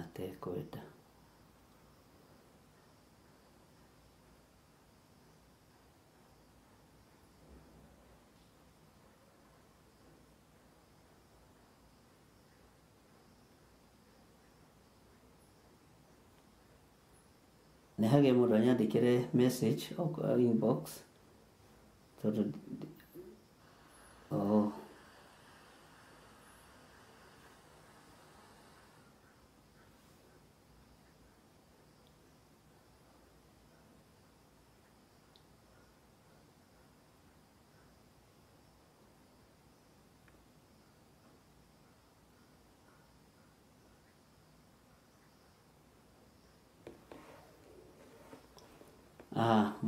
Atekwenda. Nĩ hagĩe mũndũ anyandĩkĩre message inbox tondũ oh.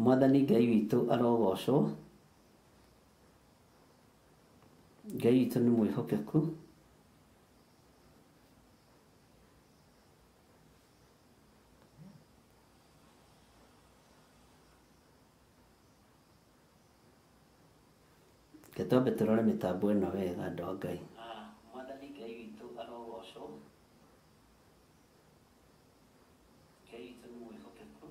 Mwathani Ngai witũ arogocwo. Ngai witũ nĩ mwĩhokeku. Reke twambe tũrore mĩtambo ĩno wega andũ a Ngai. Mwathani Ngai witũ arogocwo. Ngai witũ nĩ mwĩhokeku.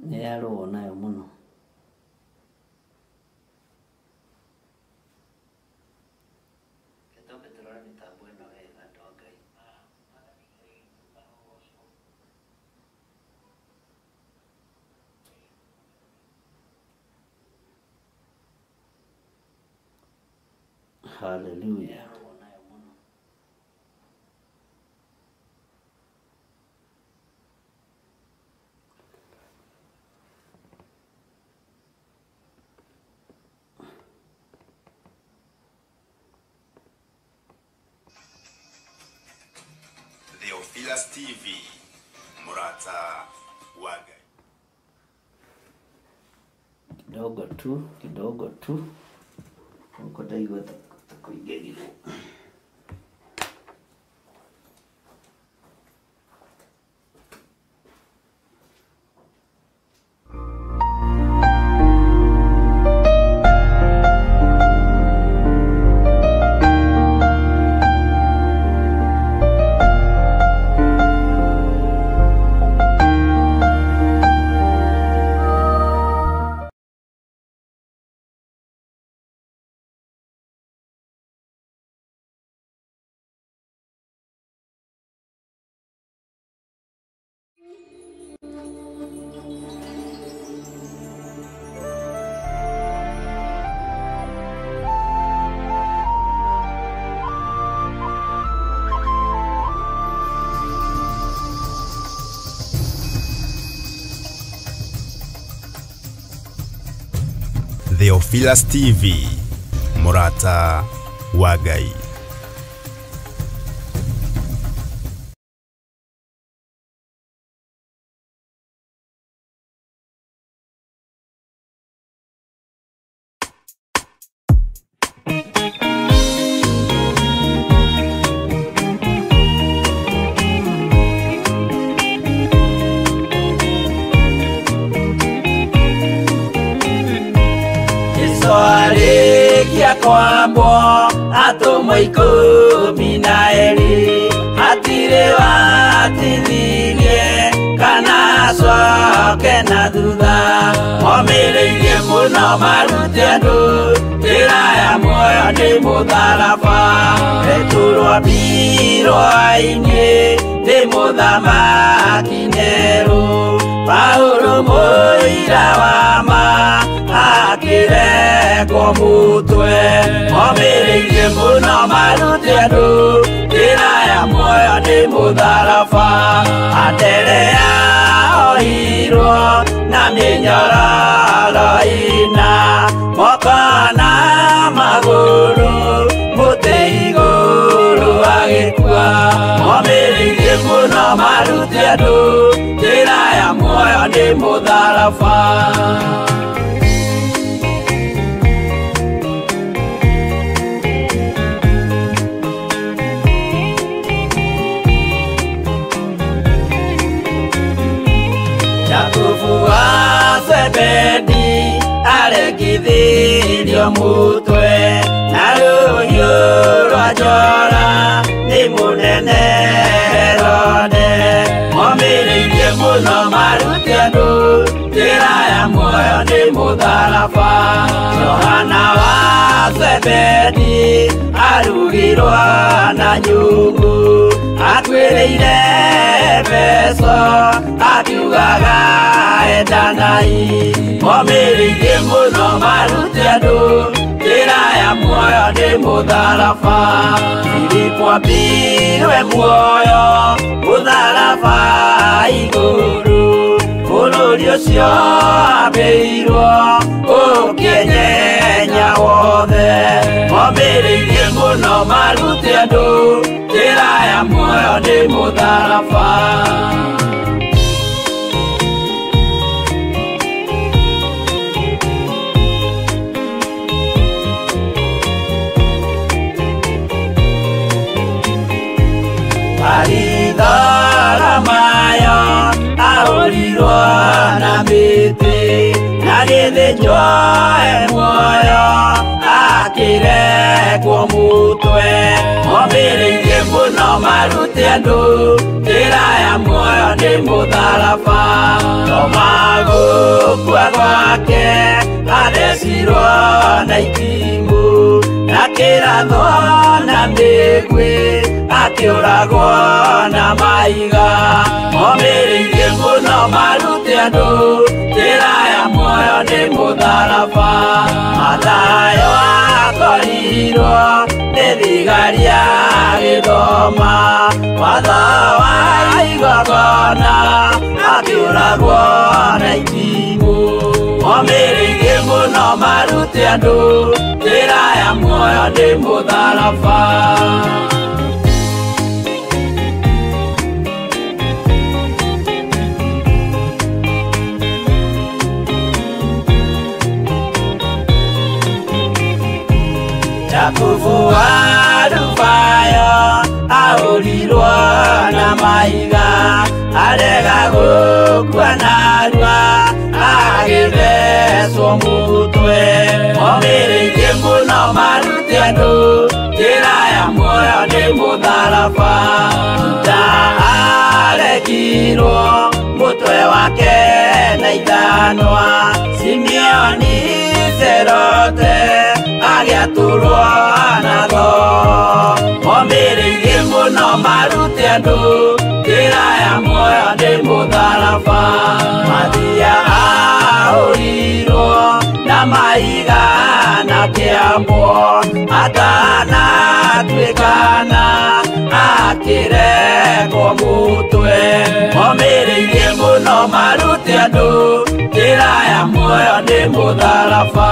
Nĩ yarũo nayo mũno. Reke twambe tũrore mĩtambo ĩno wega andũ a Ngai. Hallelujah. Theophilus TV, Murata Wagai. Kidogo tu, kidogo tu. Huko ndaigua ta kũingĩrire. Theophilus TV, Murata Wagai. Kwambwo atũmwo ikũmi na erĩ hatirĩ watithirie kana acoke na thutha momĩrĩirie mũno marute andũ njĩra ya muoyo nĩ mũtharaba Petero mbirwa-inĩ nĩ mũthamaki Nero Paulo mũira wa ma akĩrekwo mũtwe momĩrĩirie mũno marute andũ njĩra ya muoyo nĩ mũtharaba Anderea ohirwo na mĩnyororo ĩna moko na magũrũ mũtĩ igũrũ agĩkua momĩrĩirie mũno marute andũ njĩra ya muoyo nĩ mũtharaba. Jakubu wa Zebedi arekithirio mũtwe na rũhiũ njora nĩ mũnene Herode momĩrĩirie mũno marute andũ njĩra ya muoyo nĩ mũtharaba Johana wa Zebedi arugirwo na nyungu atwĩrĩire Efeso akiugaga endanai momĩrĩirie mũno marute andũ njĩra ya muoyo nĩ mũtharaba Filipo ambirwe muoyo mũtharaba igũrũ bũrũri ũcio ambĩirwo ũkĩnyenya wothe momĩrĩirie mũno marute andũ njĩra ya muoyo nĩ mũtharaba Baritholomayo ahũrirwo na mĩtĩ na gĩthĩnjwo e muoyo akĩrekwo mũtwe momĩrĩirie mũno marute andũ njĩra ya muoyo nĩ mũtharaba Toma gũkua gwake athecirwo na itimũ na kĩrathwo na mĩguĩ akĩũragwo na mahiga momĩrĩirie mũno marute andũ njĩra ya muoyo nĩ mũtharaba Mathayo akorirwo nĩ thigari agĩthoma watho wa igongona akĩũragwo na itimũ momĩrĩirie mũno marute andũ njĩra ya muoyo nĩ mũtharaba Jakubu wa Alufayo ahũrirwo na mahiga arega gũkua narua agĩthecwo mũtwe momĩrĩirie mũno marute andũ njĩra ya muoyo nĩ mũtharaba Juda arekirwo mũtwe wake na ithanwa Simeoni Zerote agĩatũrwo na thoo momĩrĩirie mũno marute andũ njĩra ya muoyo nĩ mũtharaba Mathia ahũrirwo na mahiga na kĩambwo atanatuĩkana akĩrekwo mũtwe momĩrĩirie mũno marute andũ njĩra ya muoyo nĩ mũtharaba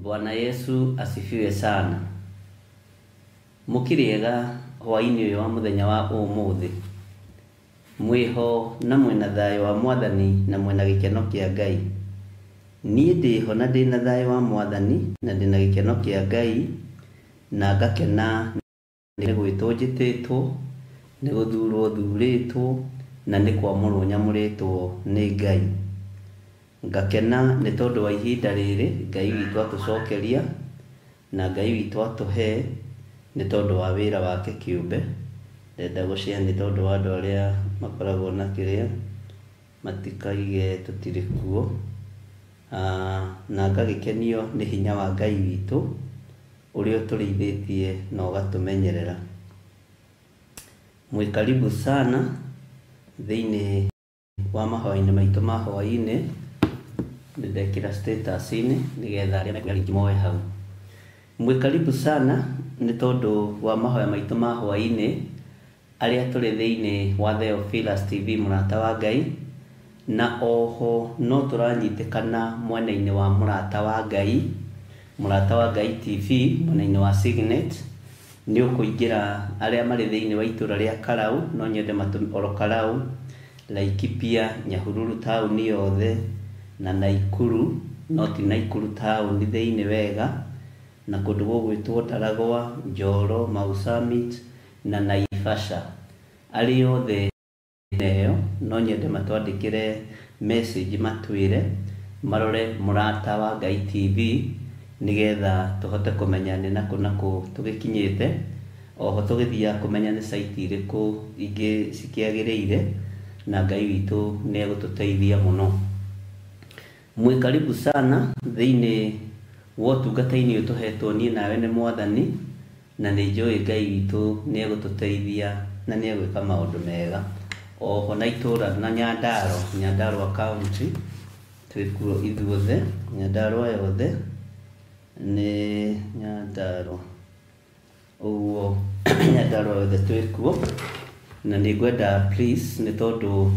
Bwana Yesu asifiwe sana. Mukiriega hwaini uyu wa muthenya wa umuthi. Mwiho na mwina thayo wa mwathani na mwina gikeno kia Ngai. Niĩ ndĩho na ndĩna thayũ wa mwathani na ndĩna gĩkeno kĩa Ngai na ngakena nĩ gwĩtwo njĩtĩtwo, nĩ gũthurwo thurĩtwo na nĩ kwamũrwo nyamũrĩtwo nĩ Ngai. Ngakena nĩ tondũ wa ihinda rĩrĩ Ngai witũ atũcokeria na Ngai witũ atũhe nĩ tondũ wa wĩra wake kĩũmbe. Ndenda gũshare nĩ tondũ wa andũ arĩa makoragwo na kĩrĩa matikaige tũtirĩ kuo. Na ngagĩkenio nĩ hinya wa Ngai witũ ũrĩa ũtũrĩithĩtie na ũgatũmenyerera. Mwĩ karibu sana thĩinĩ wa mahoya-inĩ maitũ ma hwaĩ-inĩ. Ndekĩra status-inĩ nĩgetha arĩa mekuoya link moe hau. Mwĩ karibu sana nĩ tondũ wa mahoya maitũ ma hwaĩ-inĩ arĩa tũrĩ thĩinĩ wa Theophilus TV mũrata wa Ngai, na oho no tũranyitĩkana mwena-inĩ wa mũrata wa Ngai Mũrata wa Ngai TV mwena-inĩ wa Signet. Nĩ ũkũingĩra arĩa marĩ thĩinĩ wa itũra rĩa Karau, no nyende matũme oro Karau, Laikipia, Nyahururu taũni yothe na Naikuru, no ti Naikuru taũni thĩinĩ wega, na kũndũ gũgwĩtwo Ndaragwa, Njoro, Mau Summit na Naivasha. Arĩa othe ĩyo no nyende matwandĩkĩre message matwĩre marore Mũrata wa Ngai TV nĩgetha tũhote kũmenya nĩ nakũ nakũ tũgĩkinyĩte. Oho tũgĩthiaga kũmenya nĩ site irĩkũ ingĩ cikĩagĩrĩire, na Ngai witũ nĩ egũtũteithia mũno. Mwĩ karibu sana thĩinĩ wa ũtungata-inĩ ũyũ tũhetwo niĩ nawe nĩ Mwathani, na nĩ njũĩ Ngai witũ nĩ egũtũteithia na nĩ egwĩka maũndũ mega. Oho na itũra na Nyandarua, Nyandarua County twĩkuo ithuothe, Nyandarua yothe nĩ Nyandarua, ũguo Nyandarua yothe twĩkuo. Na nĩ ngwenda please, nĩ tondũ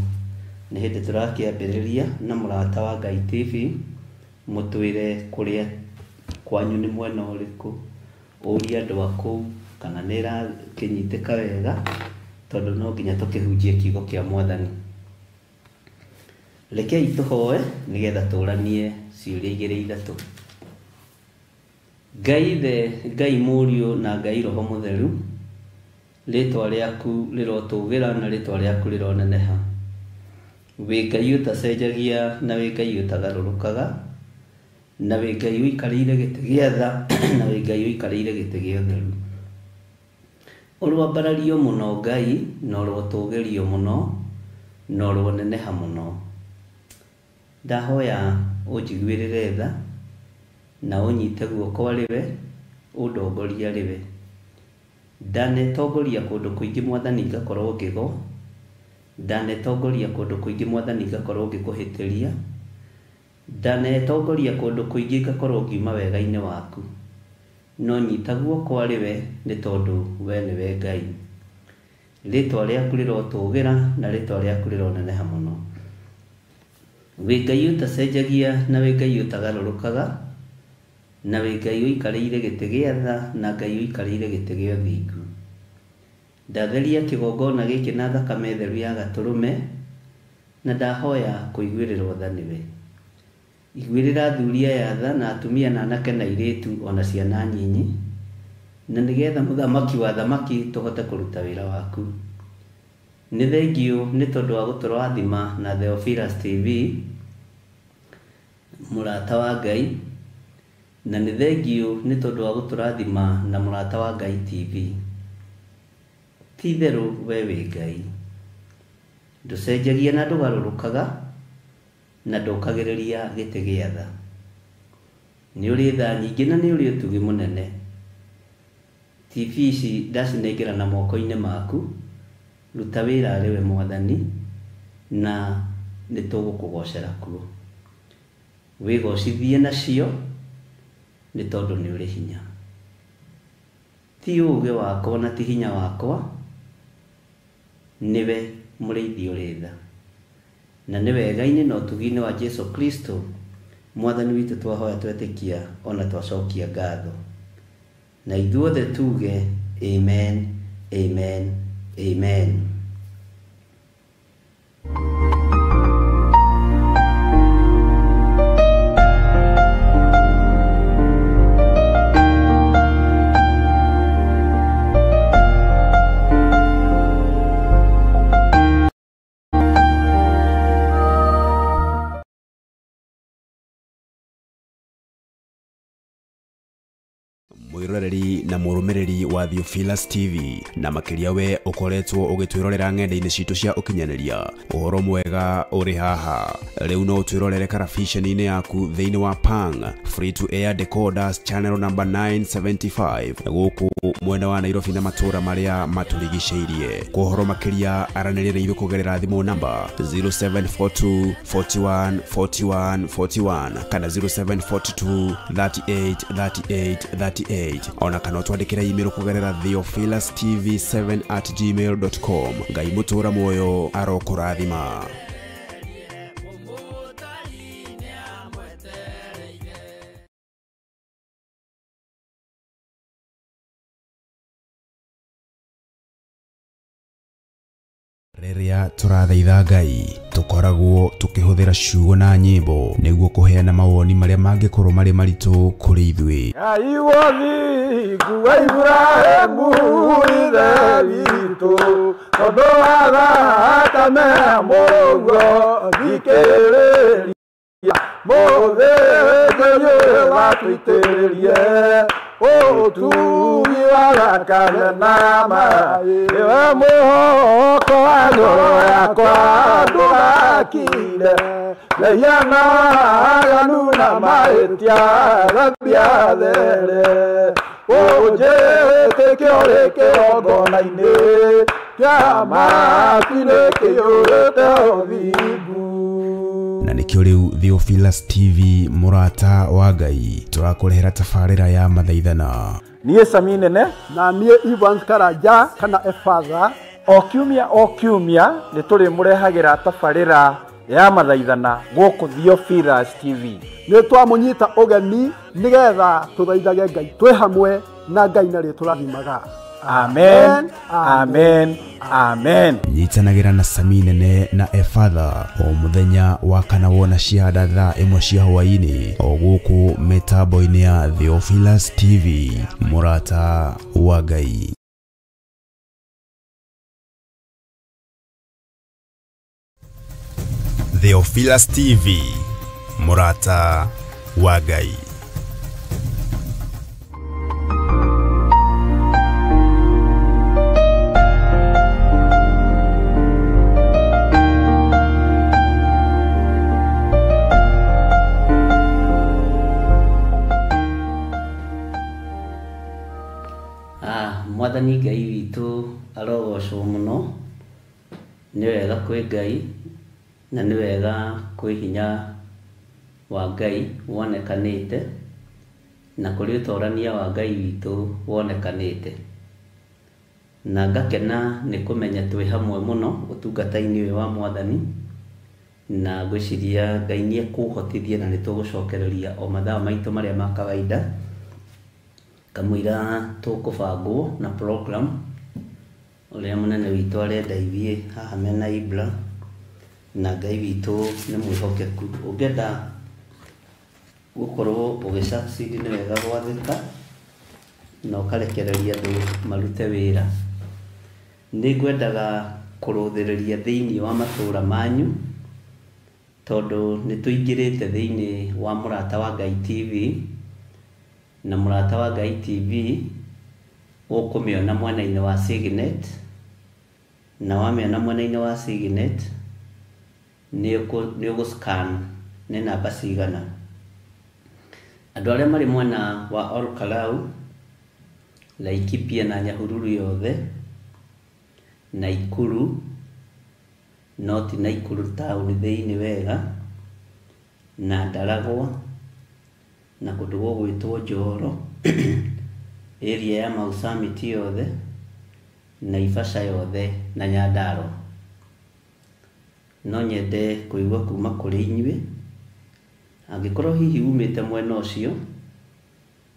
nĩ hĩndĩ tũrakĩambĩrĩria na Mũrata wa Ngai TV, mũtwĩre kũrĩa kwanyu nĩ mwena ũrĩkũ, ũrie andũ a kũu kana nĩ ĩrakĩnyitĩka wega, tondũ no nginya tũkĩhunjie kiugo kĩa Mwathani. Rekei tũhoe nĩgetha tũranie ciũria igĩrĩ ithatũ. Ngai Ithe, Ngai Mũriũ na Ngai Roho Mũtheru, rĩtwa rĩaku rĩrotũgĩra na rĩtwa rĩaku rĩroneneha. Wĩ Ngai ũtacenjagia na wĩ Ngai ũtagarũrũkaga, na wĩ Ngai ũikarĩire gĩtĩ gĩa tha na wĩ Ngai ũikarĩire gĩtĩ gĩa ũtheru. Ũrwambarario mũno Ngai, na ũrotũgĩrio mũno, na ũroneneha mũno. Ndahoya ũnjiguĩrĩre tha na ũnyite guoko arĩ we, ũndongorie arĩ we. Ndanetongoria kũndũ kũingĩ Mwathani ngakorwo ngĩgwa, ndanetongoria kũndũ kũingĩ Mwathani ngakorwo ngĩkũhĩtĩria, ndanetongoria kũndũ kũingĩ ngakorwo ngiuma wega-inĩ waku. No nyita guoko arĩ we, nĩ tondũ we nĩwe Ngai. Rĩtwa rĩaku rĩrotũgĩra na rĩtwa rĩaku rĩroneneha mũno. Wĩ Ngai ũtacenjagia na wĩ Ngai ũtagarũrũkaga, na wĩ Ngai ũikarĩire gĩtĩ gĩa tha na Ngai ũikarĩire gĩtĩ gĩa ũthingu. Ndatheria kĩgongona gĩkĩ na thakame theru ya gatũrũme, na ndahoya kũiguĩrĩrwo tha nĩwe. Iguĩrĩra athuri aya tha na atumia na anake na airĩtu ona ciana nyinyi, na nĩgetha mũthamaki wa thamaki tũhote kũruta wĩra waku. Nĩ thengiũ nĩ tondũ wa gũtũrathima na Theophilus TV, Mũrata wa Ngai, na nĩ thengiũ nĩ tondũ wa gũtũrathima na Mũrata wa Ngai TV. Ti itherũ we wĩ Ngai, ndũcenjagia na ndũgarũrũkaga, na ndũkagĩrĩria gĩtĩ gĩa tha. Nĩ ũrĩ tha nyingĩ na nĩ ũrĩ ũtugi mũnene. TV ici ndacinengera na moko-inĩ maku, ruta wĩra arĩ we Mwathani, na nĩ tũgũkũgocera kuo. Wĩgocithie nacio nĩ tondũ nĩ ũrĩ hinya. Ti ũũgĩ wakwa na ti hinya wakwa, nĩwe mũrĩithi ũrĩ tha. Na nĩ wega-inĩ na ũtugi-inĩ wa Jesu Kristo Mwathani witũ twahoya twetĩkia ona twacokia ngatho. Na ithuothe tuge amen, amen, amen. Mwiroreri na mũrũmĩrĩri wa Theophilus TV, na makĩria we ũkoretwo ũgĩtwĩrorera ng'enda-inĩ citũ cia ũkinyanĩria, ũhoro mwega ũrĩ haha. Rĩu no ũtwĩrorere karabiceni-inĩ yaku thĩinĩ wa Pang Free to Air Decoders channel number 975 gũkũ mwena wa Nairobi na matũra marĩa matũrigicĩirie. Kwa ũhoro makĩria aranĩria na ithuĩ kũgerera thimũ namba 0742 41 41 41 kana 0742 38 38 38, ona kana ũtwandĩkĩre email kũgerera theophilustv7@gmail.com. Ngai mũtũra muoyo arokũrathima. Rĩrĩa tũrathaitha Ngai tũkoragwo tũkĩhũthĩra ciugo na nyĩmbo nĩguo kũheana mawoni marĩa mangĩkorwo marĩ maritũ kũrĩ ithuĩ. Ngai wothingu wa Iburahĩmu ithe witũ, tondũ wa thakame mũguo thikĩrĩria, mũthĩnjĩri watũitĩrĩrie ũtugi wa thakame na maĩ. Nĩwe mwĩhoko wa ngoro yakwa ndũgakire, mehia na waganu na mahĩtia thambia there. Ũnjĩtĩke ũrĩ kĩgongona-inĩ kĩa matu-inĩ kĩiyũrĩte ũthingu. Na nĩkĩo rĩu Theophilus TV mũrata wa Ngai tũrakũrehera tabarĩra ya mathaithana. Niĩ Sami Nene na niĩ Ivan Karanja kana Efatha. O kiumia o kiumia nĩ tũrĩmũrehagĩra tabarĩra ya mathaithana gũkũ Theophilus TV. Nĩ twamũnyita ũgeni nĩgetha tũthaithage Ngai twĩ hamwe na Ngai na rĩtũrathimaga. Amen, amen, amen. Nyitanagĩra na Sami Nene na Efatha o mũthenya wa kana wona cianda thaa 1 cia hwaĩ-inĩ o gũkũ mĩtambo-inĩ ya Theophilus TV mũrata wa Ngai. Theophilus TV mũrata wa Ngai. Mwathani Ngai witũ arogocwo mũno. Nĩ wega kwĩ Ngai na nĩ wega kwĩ hinya wa Ngai wonekanĩte na kũrĩ ũtorania wa Ngai witũ wonekanĩte. Na ngakena nĩ kũmenya twĩ hamwe mũno ũtungata-inĩ ũyũ wa Mwathani, na ngwĩciria Ngai nĩ ekũhotithia na nĩ tũgũcokereria o mathaa maitũ marĩa ma kawaida kamũira tũkũbangwo na program ũrĩa mũnene witũ arenda ithiĩ haha mena Ibra, na Ngai witũ nĩ mwĩhokeku. Ũngĩenda gũkorwo ũgĩ succeed nĩ wega gwathĩka na ũkarekereria andũ marute wĩra. Nĩ ngwendaga kũrũthĩrĩria thĩinĩ wa matũra manyu tondũ nĩ tũingĩrĩte thĩinĩ wa Mũrata wa Ngai TV, na Mũrata wa Ngai TV ũkũmĩona mwena-inĩ wa Signet, na wamĩona mwena-inĩ wa Signet nĩ ũgũ-scan nĩ namba cigana. Andũ arĩa marĩ mwena wa Olkalau, Laikipia na Nyahururu yothe, Naikuru, no ti Naikuru taũni thĩinĩ wega, na Ndaragwa, na kũndũ gũgwĩtwo Njoro, area ya Mau Summit yothe, Naivasha yothe na Nyandarua. No nyende kũigua kuma kũrĩ inyuĩ, angĩkorwo hihi umĩte mwena ũcio,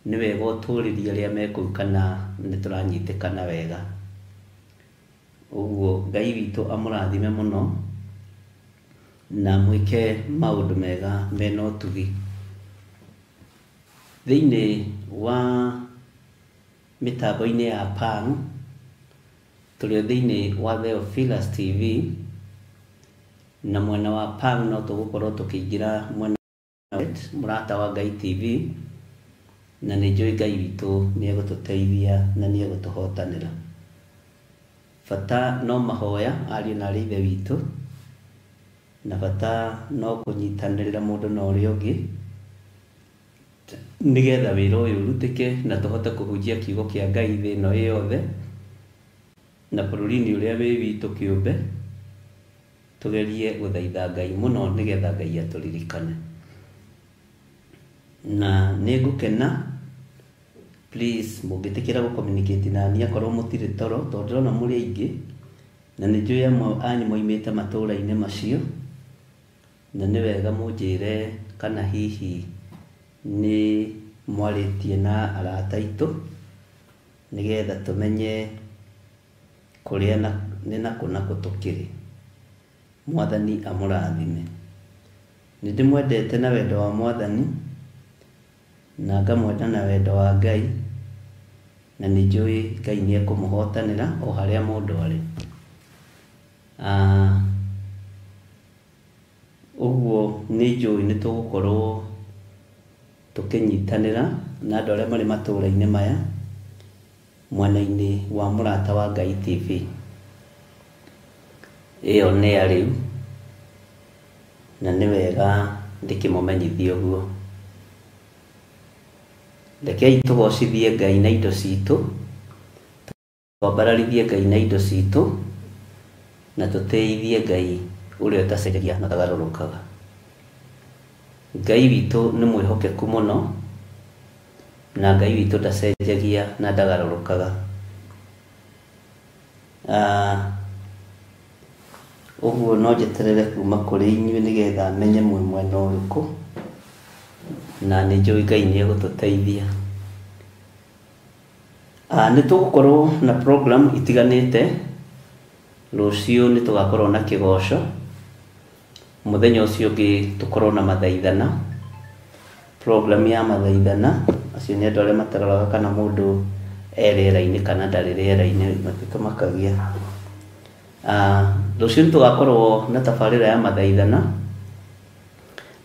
nĩ wega ũtũrĩrie arĩa me kũu kana nĩ tũranyitĩkana wega. Ũguo Ngai witũ amũrathime mũno na mwĩke maũndũ mega mena ũtugi. Thĩinĩ wa mĩtambo-inĩ ya Pang, tũrĩ thĩinĩ wa Theophilus TV, na mwena wa Pang no tũgũkorwo tũkĩingĩra mwena Mũrata wa Ngai TV, na nĩ njũĩ Ngai witũ nĩ egũtũteithia na nĩ egũtũhotanĩra. Bata no mahoya ariũ na arĩ ithe witũ, na bata no kũnyitanĩrĩra mũndũ na ũrĩa ũngĩ nĩgetha wĩra ũyũ ũrutĩke na tũhote kũhunjia kiugo kĩa Ngai thĩ ĩno ĩyothe na bũrũri-inĩ ũrĩa wĩ witũ kĩũmbe. Tũgerie gũthaitha Ngai mũno nĩgetha Ngai atũririkane. Na nĩ ngũkena, please mũngĩtĩkĩra gũ communicate na niĩ akorwo mũtirĩ toro, tondũ ndĩrona mũrĩ aingĩ na nĩ njũĩ amwe anyu moimĩte matũũra-inĩ macio, na nĩ wega mũnjĩre kana hihi nĩ mwarĩtie na arata aitũ nĩgetha tũmenye Kũrĩa nĩ nakũ nakũ tũkĩrĩ. Mwathani amũrathime. Nĩ ndĩmwendete na wendo wa Mwathani, na ngamwenda na wendo wa Ngai, na nĩ njũĩ Ngai nĩ ekũmũhotanĩra o harĩa mũndũ arĩ. Ũguo nĩ njũĩ nĩ tũgũkorwo tũkĩnyitanĩra na andũ arĩa marĩ matũra-inĩ maya mwena-inĩ wa Mũrata wa Ngai TV. Ĩyo nĩ ya rĩu, na nĩ wega ndĩkĩmũmenyithie ũguo. Rekei tũgocithie Ngai na indo citũ, twambararithie Ngai na indo citũ, na tũtĩithie Ngai ũrĩa ũtacenjagia na ũtagarũrũkaga. Ngai witũ nĩ mwĩhokeku mũno, na Ngai witũ ndacenjagia na ndagarũrũkaga. Ũguo no njeterere kuma kũrĩ inyuĩ nĩgetha menye mwĩ mwena ũrĩkũ, na nĩ njũĩ Ngai nĩ egũtũteithia. Nĩ tũgũkorwo na program itiganĩte. Rũciũ nĩ tũgakorwo na kĩgoco, mũthenya ũcio ũngĩ tũkorwo na mathaithana, program ya mathaithana. Acio nĩ andũ arĩa mataroraga kana mũndũ e rĩera-inĩ kana ndarĩ rĩera-inĩ, matitũmakagia. Rũciũ nĩ tũgakorwo na tabarĩra ya mathaithana,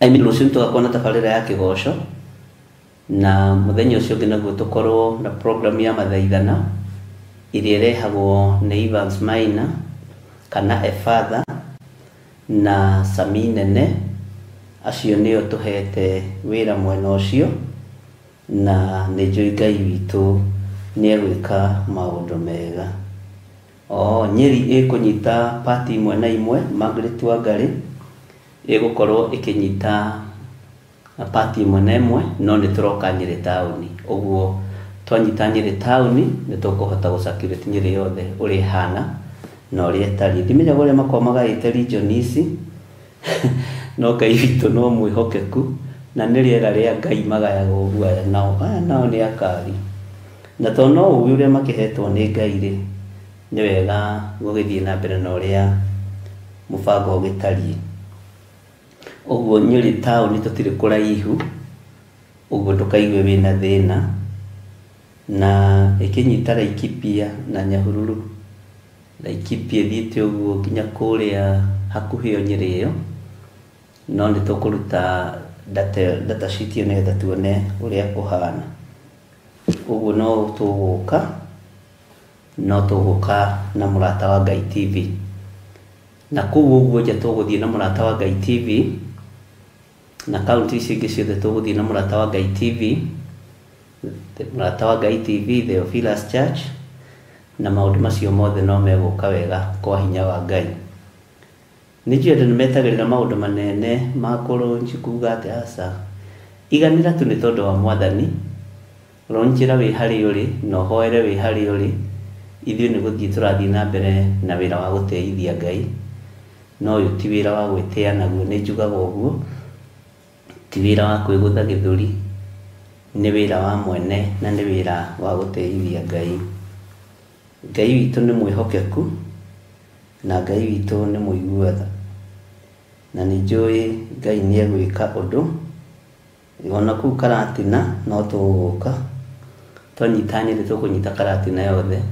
I mean, rũciũ nĩ tũgakorwo na tabarĩra ya kĩgoco, na mũthenya ũcio ũngĩ naguo tũkorwo na program ya mathaithana ĩrĩa ĩrehagwo nĩ Evans Maina kana Efatha na Sami Nene. Acio nĩo tũhete wĩra mwena ũcio, na nĩ njũĩ Ngai witũ nĩ egwĩka maũndũ mega. Nyeri ĩkũnyita pati imwe na imwe, Margaret Wangari ĩgũkorwo ĩkĩnyita pati ĩmwe na ĩmwe, no nĩ tũroka Nyeri taũni. Ũguo twanyita Nyeri taũni nĩ tũkũhota gũ circulate Nyeri yothe ũrĩa ĩhana na ũrĩa ĩtariĩ. Ndimenyaga ũrĩa makoragwo magaĩte region ici, no Ngai witũ no mwĩhokeku, na nĩ rĩera rĩa Ngai magayaga ũguo. Aya nao nĩ akari, na tondũ no ũgĩ ũrĩa makĩhetwo nĩ Ngai rĩ, nĩ wega gũgĩthiĩ na mbere na ũrĩa mũbango ũgĩtariĩ. Ũguo Nyeri taũni tũtirĩ kũraihu, ũguo ndũkaigue wĩna thĩna. Na ĩkĩnyita Laikipia na Nyahururu, Laikipia ĩthiĩte ũguo nginya kũrĩa hakuhĩ o Nyeri ĩyo, no nĩ tũkũruta data sheet ĩyo nĩgetha tuone ũrĩa kũhana. Ũguo no tũgũka na Mũrata wa Ngai TV, na kũu ũguo nja tũgũthiĩ na Mũrata wa Ngai TV, na kaunti ici ingĩ ciothe tũgũthiĩ na Mũrata wa Ngai TV, Mũrata wa Ngai TV, Theophilus Church, na maũndũ macio mothe no megũka wega kwa hinya wa Ngai. Nĩ njũĩ andũ nĩ metagĩrĩra maũndũ manene ma kũrũnji kuga atĩ aca, iganĩra tu nĩ tondũ wa Mwathani. Ronjĩra wĩ harĩa ũrĩ na ũhoere wĩ harĩa ũrĩ. Ithuĩ nĩ gũthiĩ tũrathiĩ na mbere na wĩra wa gũtĩithia Ngai, no ũyũ ti wĩra wa gwĩtĩa naguo, nĩ njugaga ũguo, ti wĩra wa kwĩgũtha gĩthũri, nĩ wĩra wa mwene na nĩ wĩra wa gũtĩithia Ngai. Ngai witũ nĩ mwĩhokeku, na Ngai witũ nĩ mũigua tha, na nĩ njũĩ Ngai nĩ egwĩka ũndũ. Ona kũu Karatina no tũgũka, twanyita Nyeri tũkũnyita Karatina yothe,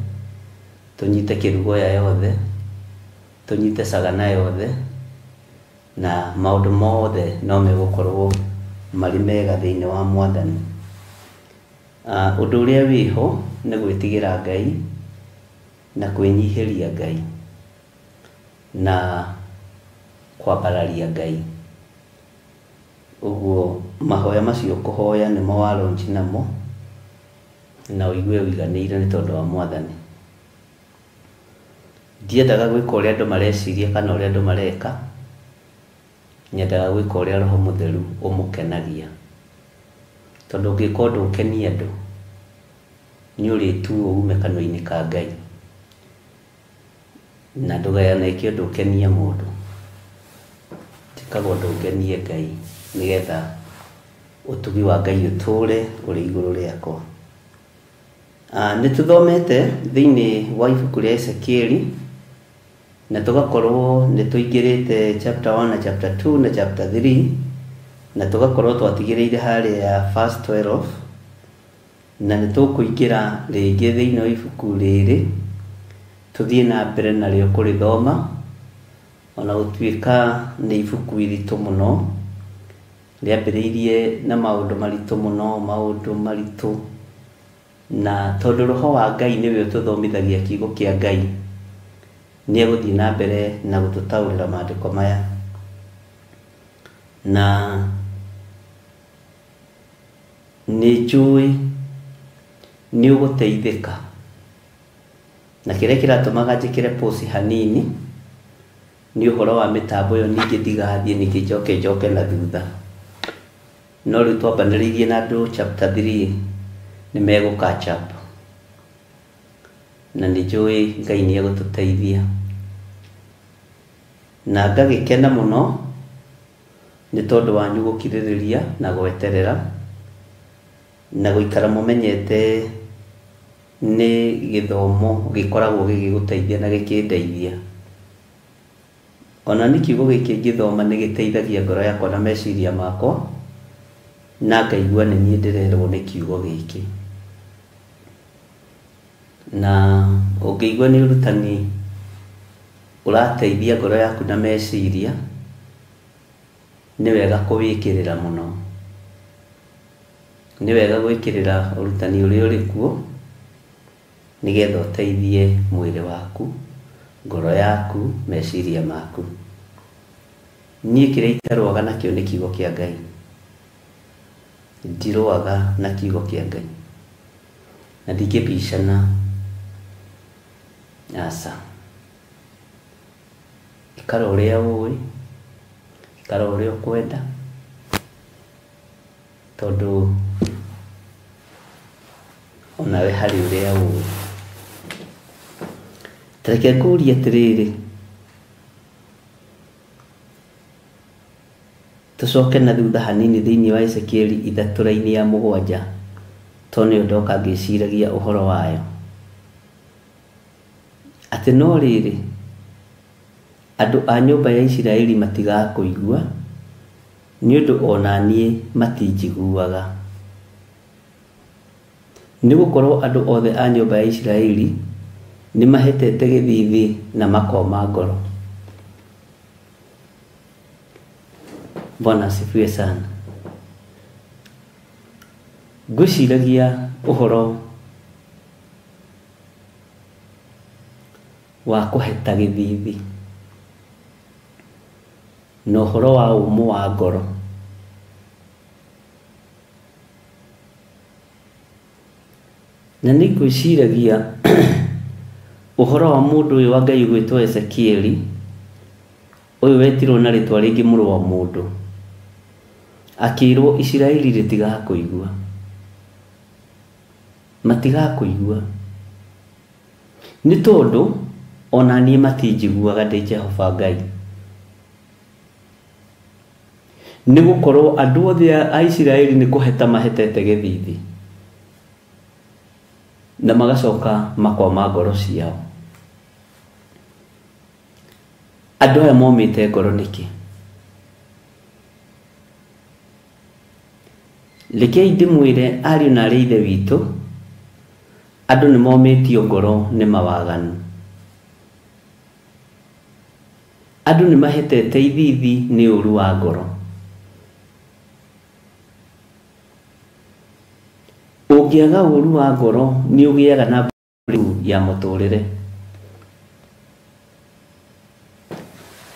tũnyite Kĩrugoya yothe, tũnyite Sagana yothe, na maũndũ mothe no megũkorwo marĩ mega thĩinĩ wa Mwathani. Ũndũ ũrĩa wĩho nĩ gwĩtigĩra Ngai na kwĩnyihĩria Ngai na kwambararia Ngai. Ũguo mahoya macio kũhoya nĩmo wa launch namo, na ũigue ũiganĩire nĩ tondũ wa Mwathani. Ndiendaga gwĩka ũrĩa andũ mareciria kana ũrĩa andũ mareka, nyendaga gwĩka ũrĩa Roho Mũtheru ũmũkenagia. Tondũ ũngĩka ũndũ ũkenie andũ, nĩ ũrĩtuo ume kanua-inĩ ka Ngai. Na ndũganeke ũndũ ũkenie mũndũ. Njĩkaga ũndũ ũngenie Ngai nĩgetha ũtugi wa Ngai ũtũre ũrĩ igũrũ rĩakwa. Nĩ tũthomete thĩinĩ wa ibuku rĩa Ezekieli na tũgakorwo nĩ tũingĩrĩte chapter 1 na chapter 2 na chapter 3 na tũgakorwo twatigĩrĩire harĩa verse 12 na nĩ tũkũingĩra rĩngĩ thĩinĩ wa ibuku rĩrĩ tũthiĩ na mbere narĩo kũrĩthoma ona gũtuĩka nĩ ibuku iritũ mũno rĩambĩrĩirie na maũndũ maritũ mũno maũndũ maritũ na tondũ roho wa Ngai nĩwe ũtũthomithagia kiugo kĩa Ngai nĩ egũthiĩ na mbere na gũtũtaũrĩra maandĩko maya na nĩ njũĩ nĩ ũgũteithĩka na kĩrĩa kĩratũmaga njĩkĩre post hanini nĩ ũhoro wa mĩtambo ĩyo ningĩ ndigathiĩ ningĩ njoke njoke na thutha no rĩu twambanĩrĩirie na andũ chapter 3 nĩ megũ catch up na nĩ njũĩ Ngai nĩ egũtũteithia na ngagĩkena mũno nĩ tondũ wanyu gũkirĩrĩria na gweterera na gũikara mũmenyete nĩ gĩthomo gĩkoragwo gĩgĩgũteithia na gĩkĩndeithia ona nĩ kiugo gĩkĩ ngĩthoma nĩ gĩteithagia ngoro yakwa na meciria makwa na ngaigua nĩ niĩ ndĩrerwo nĩ kiugo gĩkĩ na ũngĩigua nĩ ũrutani ũrateithia ngoro yaku na meciria nĩ wega kũwĩkĩrĩra mũno nĩ wega gwĩkĩrĩra ũrutani ũrĩa ũrĩ kuo nĩgetha ũteithie mwĩrĩ waku ngoro yaku meciria maku niĩ kĩrĩa itarũaga nakĩo nĩ kiugo kĩa Ngai ndirũaga na kiugo kĩa Ngai na ndingĩbicana aca ikara ũrĩa ũĩ ikara ũrĩa ũkwenda tondũ onawe harĩ ũrĩa ũĩ tareke ngũrie atĩrĩrĩ tũcoke na thutha hanini thĩinĩ wa Ezekieli 3 raini ya 7 tondũ nĩyo ndoka ngĩciragia ũhoro wayo atĩ no rĩrĩ andũ a nyũmba ya Isiraeli matigakũigua nĩ ũndũ ona niĩ matinjiguaga nĩ gũkorwo andũ othe a nyũmba ya Isiraeli nĩ mahetete gĩthithi na makoma ngoro. Bwana asifiwe sana. Ngwĩciragia ũhoro wa kũheta gĩthithi na ũhoro wa ũmũ wa ngoro na nĩ ngwĩciragia ũhoro wa mũndũ ũyũ wa Ngai ũgwĩtwo Ezekieli ũyũ wetirwo na rĩtwa rĩngĩ mũrũ wa mũndũ akĩrwo Isiraeli rĩtigakũigua matigakũigua nĩ tondũ ona niĩ matinjiguaga ndĩ Jehova Ngai nĩ gũkorwo andũ othe a Isiraeli nĩ kũheta mahetete gĩthithi na magacoka makoma ngoro ciao andũ aya momĩte ngoro nĩkĩ rekei ndĩmwĩre ariũ na arĩ ithe witũ andũ nĩ momĩtio ngoro nĩ mawaganu andũ nĩ mahetete ithithi nĩ ũru wa ngoro ũngĩaga ũru wa ngoro nĩ ũgĩaga na breakthrough ya mũtũrĩre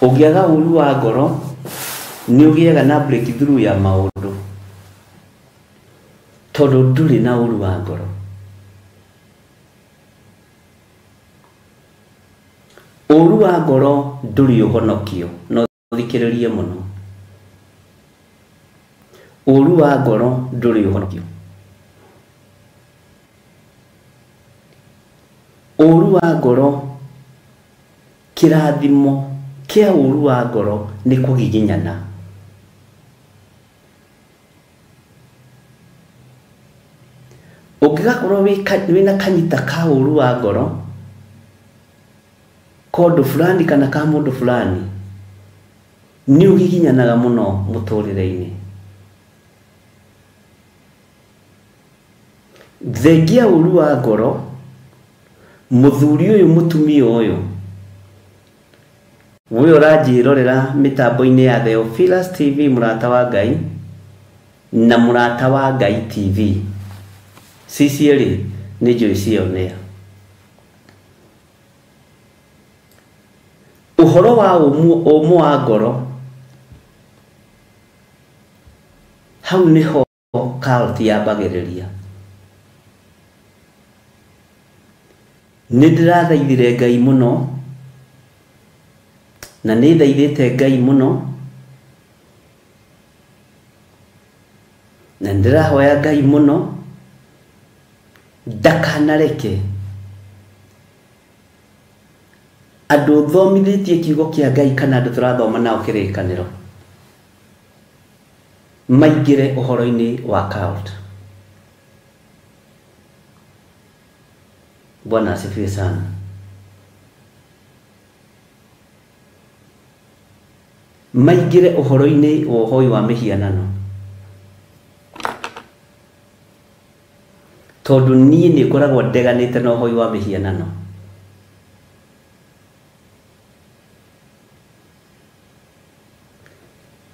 ũngĩaga ũru wa ngoro nĩ ũgĩaga na breakthrough ya maũndũ tondũ ndũrĩ na ũru wa ngoro ũru wa ngoro ndũrĩ ũhonokio no thikĩrĩrie mũno ũru wa ngoro ndũrĩ ũhonokio ũru wa ngoro kĩrathimo kĩa ũru wa ngoro nĩ kũgiginyana Ũngĩgakorwo wĩna kanyita ka ũru wa ngoro kondũ fulani kana ka mũndũ fulani, nĩ ũgiginyanaga mũno mũtũrĩre-inĩ. Thengia ũru wa ngoro, mũthuri ũyũ mũtumia ũyũ we ũranjĩrorera mĩtambo-inĩ ya Theophilus TV, mũrata wa Ngai na mũrata wa Ngai TV, cici erĩ nĩ njũĩ cionea. Ũhoro wa ũmũ wa ngoro, hau nĩho cult yambagĩrĩria. Nĩ ndĩrathaithire Ngai mũno, na nĩ thaithĩte Ngai mũno, na ndĩrahoya Ngai mũno ndakanareke andũ thomithĩtie kiugo kĩa Ngai kana andũ tũrathoma nao kĩrĩkanĩro maingĩre ũhoro-inĩ wa cult. Bwana asifiwe sana. Maingĩre ũhoro-inĩ wa ũhoi wa mĩhianano, tondũ niĩ nĩ ngoragwo ndeganĩte na ũhoi wa mĩhianano.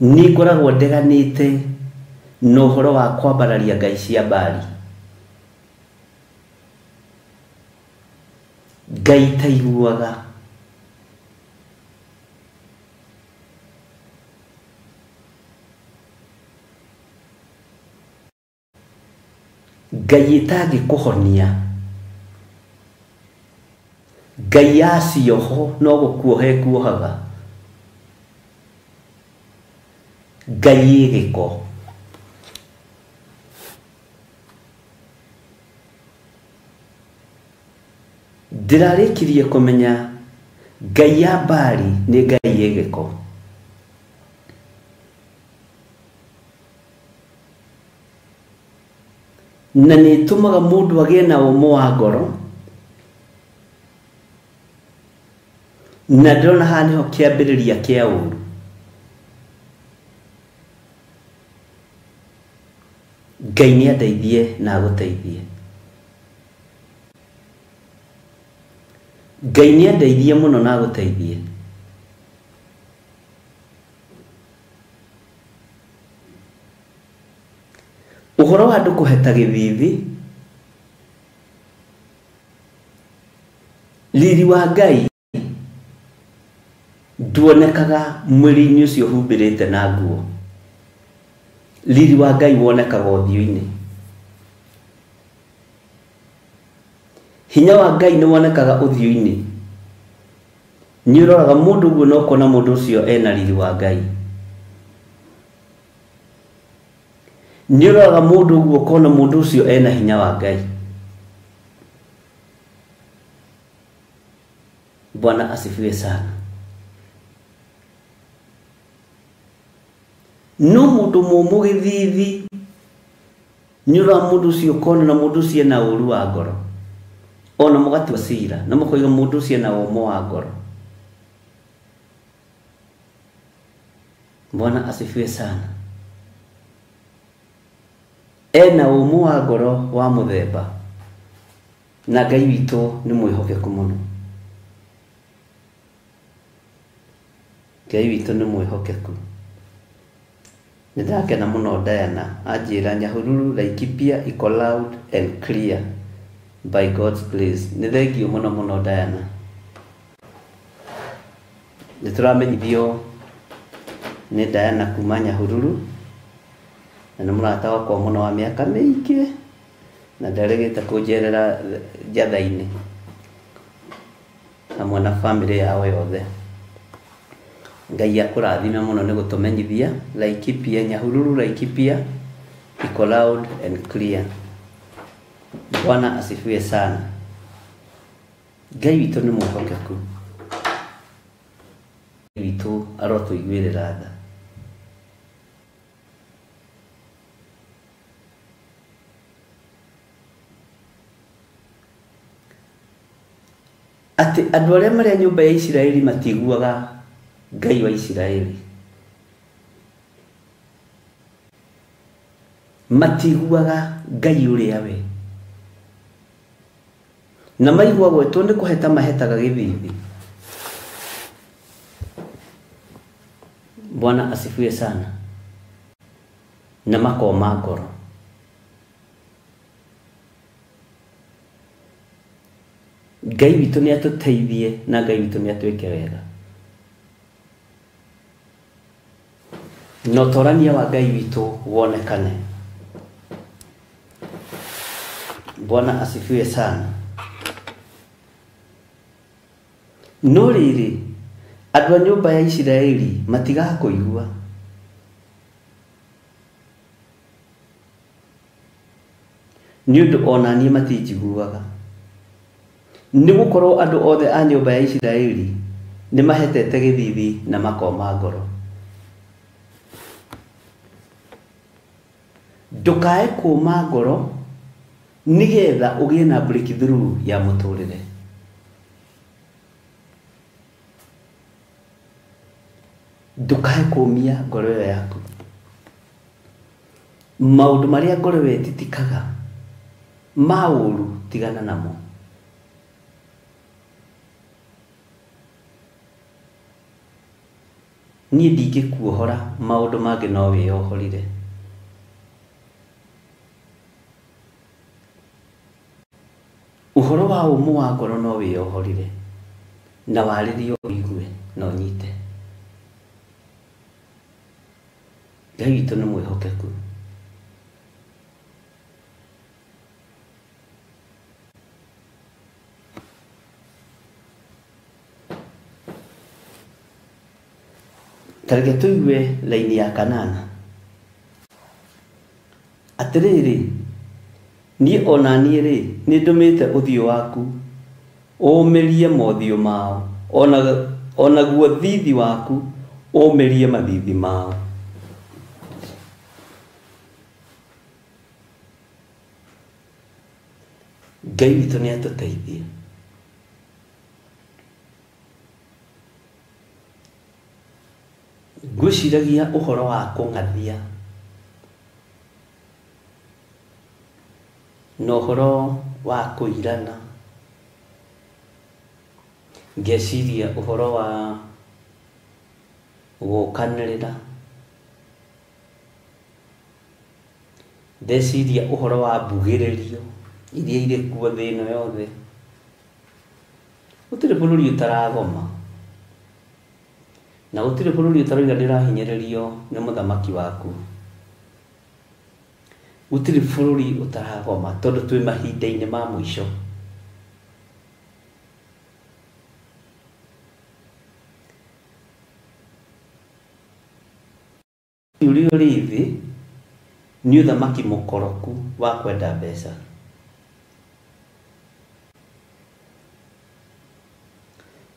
Nĩ ngoragwo ndeganĩte na ũhoro wa kwambararia ngai cia Baali, ngai itaiguaga. Ngai ĩtangĩkũhonia, ngai ya cioho no gũkuoha ĩkuohaga, ngai ĩ gĩko. Ndĩrarĩkirie kũmenya ngai ya Baali nĩ ngai ĩ gĩko. Na nĩ ĩtũmaga mũndũ agĩe na ũmũ wa ngoro, na ndĩrona haha nĩho kĩambĩrĩria kĩa ũru. Ngai nĩ andeithie na agũteithie. Ngai nĩ andeithie mũno na agũteithie. Ũhoro wa andũ kũheta gĩthithi, riri wa Ngai nduonekaga mwĩrĩ-inĩ ũcio ũhumbĩrĩte na nguo. Riri wa Ngai wonekaga ũthiũ-inĩ. Hinya wa Ngai nĩ wonekaga ũthiũ-inĩ. Nĩ ũroraga mũndũ ũguo na ũkona mũndũ ũcio ena riri wa Ngai. Nĩ ũroraga mũndũ ũguo ũkona mũndũ ũcio ena hinya wa Ngai. Bwana asifiwe sana. No mũndũ mũmũ gĩthithi, nĩ ũroraga mũndũ ũcio ũkona na mũndũ ũcio ena ũru wa ngoro, ona mũgatua cira na mũkoiga mũndũ ũcio ena ũmũ wa ngoro. Bwana asifiwe sana. Ena ũmũ wa ngoro wa mũthemba, na Ngai witũ nĩ mwĩhokeku mũno. Ngai witũ nĩ mwĩhokeku. Nĩ ndakena mũno Diana anjĩra Nyahururu Laikipia iko loud and clear by God's grace. Nĩ thengiũ mũno mũno Diana. Nĩ tũramenyithio nĩ Diana kuma Nyahururu, na nĩ mũrata wakwa mũno wa mĩaka mĩingĩ, na nderegete kũnjerera njatha-inĩ hamwe na bamĩrĩ yao yothe. Ngai akũrathime mũno nĩ gũtũmenyithia Laikipia, Nyahururu Laikipia iko loud and clear. Bwana asifiwe sana. Ngai witũ nĩ mwĩhokeku. Ngai witũ arotũiguĩrĩra tha. Atĩ andũ arĩa marĩ a nyũmba ya Isiraeli matiguaga Ngai wa Isiraeli. Matiguaga Ngai ũrĩa we. Na maigua gwetwo nĩ kũheta mahetaga gĩthithi. Bwana asifiwe sana. Na makoma ngoro. Ngai witũ nĩ atũteithie na Ngai witũ nĩ atwĩke wega. Na ũtorania wa Ngai witũ wonekane. Bwana asifiwe sana. No rĩrĩ, andũ a nyũmba ya Isiraeli matigakũigua. Nĩ ũndũ ona niĩ matinjiguaga. Nĩ gũkorwo andũ othe a nyũmba ya Isiraeli nĩ mahetete gĩthithi na makoma ngoro. Ndũkae kũma ngoro nĩgetha ũgĩe na breakthrough ya mũtũrĩre. Ndũkae kũmia ngoro ĩyo yaku. Maũndũ marĩa ngoro ĩyo ĩtitikaga ma ũru tigana namo. Niĩ ndingĩkuohora maũndũ mangĩ no wĩyohorire. Ũhoro wa ũmũ wa ngoro no wĩyohorire na warĩrio ũigue na ũnyite. Ngai witũ nĩ mwĩhokeku. Ta reke tũigue laini ya kanana. Atĩrĩrĩ, niĩ ona niĩ rĩ, nĩ ndũmĩte ũthiũ waku ũũmĩrie mothiũ mao, onaguo thithi waku ũũmĩrie mathithi mao. Ngai witũ nĩ atũteithie. Ngwĩciragia ũhoro wa kũng'athia na ũhoro wa kũirana, ngeciria ũhoro wa gũkanĩrĩra, ndeciria ũhoro wa mbugĩrĩrio iria irĩ kuo thĩ ĩno yothe. Gũtirĩ bũrũri ũtaragoma na gũtirĩ bũrũri ũtarauga nĩ ũrahinyĩrĩrio nĩ mũthamaki waku. Gũtirĩ bũrũri ũtaragoma tondũ twĩ mahinda-inĩ ma mũico. Ũrĩa ũrĩ thĩ nĩ ũthamaki mũkoroku wa kwenda mbeca.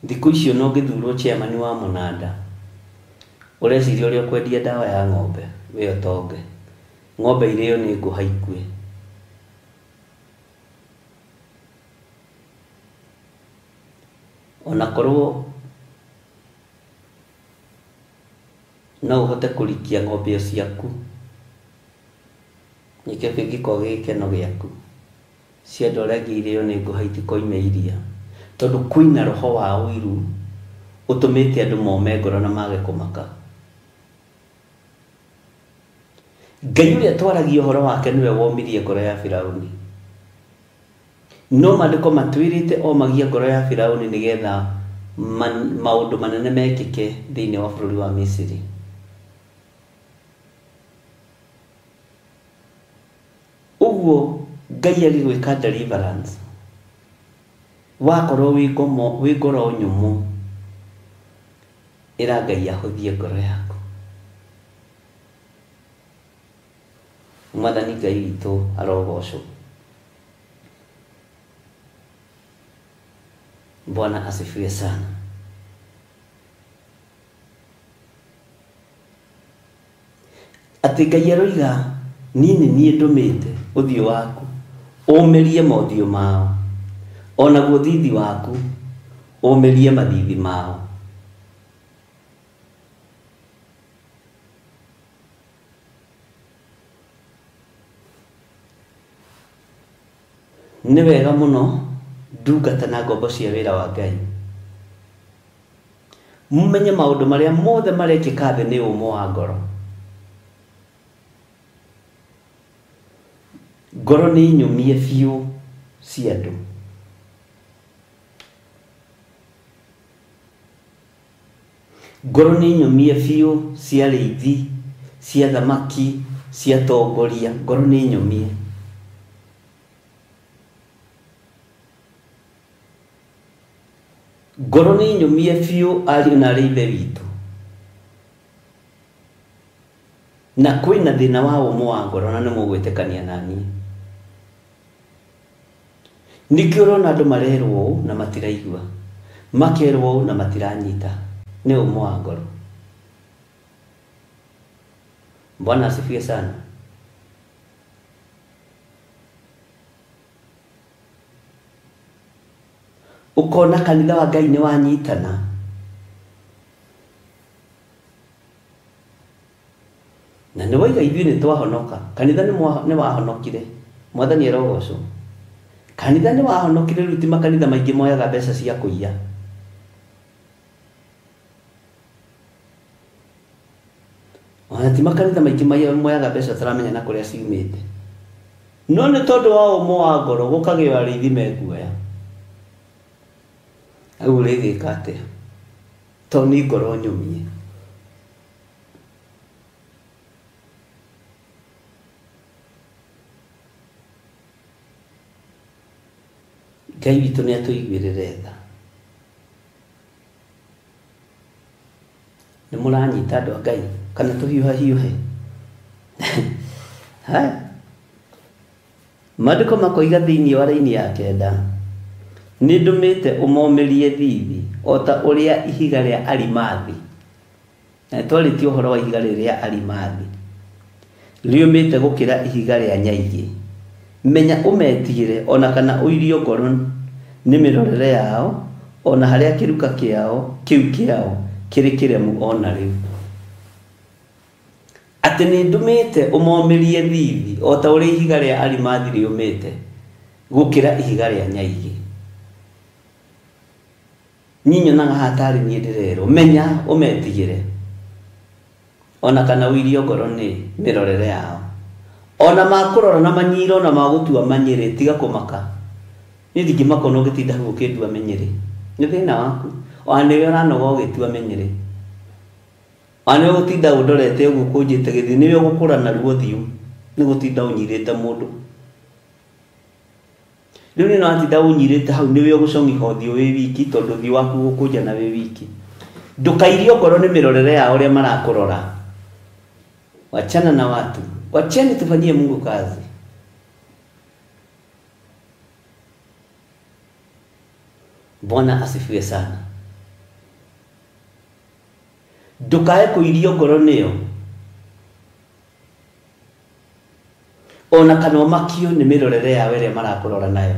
Thikũ icio no ngĩthurwo chairman wa mũnanda, ũreciria ũrĩa ũkwendia ndawa ya ng'ombe wĩ ũtonge. Ng'ombe irĩo nĩ ngũha ikue. Ona korwo no ũhote kũrikia ng'ombe ciaku, nĩkĩo kĩngĩkorwo gĩ gĩkeno gĩaku. Cia andũ arĩa angĩ irĩo nĩ ngũha itikoime iria. Tondũ kwĩna roho wa ũiru ũtũmĩte andũ mome ngoro na mage kũmaka. Ngai ũrĩa twaragia ũhoro wake nĩwe womirie ngoro ya Firauni. No maandĩko matwĩrĩte omagia ngoro ya Firauni nĩgetha maũndũ manene mekĩke thĩinĩ wa bũrũri wa Misiri. Ũguo Ngai agĩgwĩka deliverance, wakorwo wĩ ngoro nyũmũ, ĩra Ngai ahũthie ngoro yaku. Mwathani Ngai witũ arogocwo. Bwana asifiwe sana. Atĩ Ngai aroiga niĩ nĩ niĩ ndũmĩte ũthiũ waku ũũmĩrie mothiũ mao, onaguo thithi waku Ũmĩrie mathithi mao. Nĩ wega mũno ndungata na ngombo cia wĩra wa Ngai. Mumenye maũndũ marĩa mothe marekĩka thĩ nĩ ũmũ wa ngoro. Ngoro nĩ nyũmie biũ cia andũ. Ngoro nĩ nyũmie biũ cia arĩithi, cia thamaki, cia atongoria. Ngoro nĩ nyũmie. Ngoro nĩ nyũmie biũ ariũ na arĩ ithe witũ. Na kwĩna thĩna wa ũmũ wa ngoro na nĩ mũgwĩtĩkania na niĩ. Nĩkĩo ũrona andũ marerwo ũũ na matiraigua, makerwo ũũ na matiranyita. Nĩ ũmũ wa ngoro. Bwana asifiwe sana. Ukona kanitha wa Ngai nĩ wanyitana. Na nĩ waiga ithuĩ nĩ twahonoka. Kanitha nĩ wahonokire. Mwathani arogocwo. Kanitha nĩ wahonokire rĩu ti makanitha maingĩ moyaga mbeca cia kũiya. Ona ti makanitha maingĩ moyaga mbeca tũramenya na kũrĩa ciumĩte. No nĩ tondũ wa ũmũ wa ngoro gũkagĩo arĩithi mekuoya. Rĩu ũrĩgĩka atĩa? Tondũ nĩ ngoro nyũmie. Ngai witũ nĩ atũiguĩrĩre tha. Nĩ mũranyita andũ a Ngai kana tũhiũhahiũhe? Maandĩko makoiga thĩinĩ wa raini ya 9, nĩ ndũmĩte ũmomĩrie thithi o ta ũrĩa ihiga rĩa arimathi. Na twarĩtie ũhoro wa ihiga rĩrĩ rĩa arimathi rĩũmĩte gũkĩra ihiga rĩa nyaigĩ. Menya ũmetigĩre ona kana ũirio ngoro nĩ mĩrorere yao, ona harĩa kĩruka kĩao kĩu kĩao kĩrĩ kĩremu ona rĩu. Atĩ nĩ ndũmĩte ũmomĩrie thithi o ta ũrĩa ihiga rĩa arimathi rĩũmĩte gũkĩra ihiga rĩa nyaigĩ. Niĩ nyonaga haha tarĩ niĩ ndĩrerwo menya ũmetigĩre ona kana ũirio ngoro nĩ mĩrorere yao. Ona makũrora na manyiro na magũtua manyĩrĩ, tiga kũmaka. Niĩ ndingĩmaka ona ũgĩtinda hau ũkĩndua mĩnyĩrĩ. Nĩ thĩna waku. Ona nĩwe ũranoga ũgĩtua mĩnyĩrĩ. Ona nĩwe ũgũtinda ũndorete ũguo ũkũnjĩte gĩthithi, nĩwe ũgũkũra naruo ũthiũ nĩ gũtinda ũnyirĩte mũndũ. Rĩu nĩ watinda ũnyirĩte hau, nĩwe ũgũcong'iha ũthiũ wĩ wiki tondũ ũthiũ waku ũgũkũnjana wĩ wiki. Ndũkairio ngoro nĩ mĩrorere yao ũrĩa marakũrora. Wachana na watu. Wacheni tufanyie Mungu kazi. Bwana asifiwe sana. Ndukae kũirio ngoro nĩyo ona kana ũmakio nĩ mĩrorere yao ĩrĩa marakũrora nayo.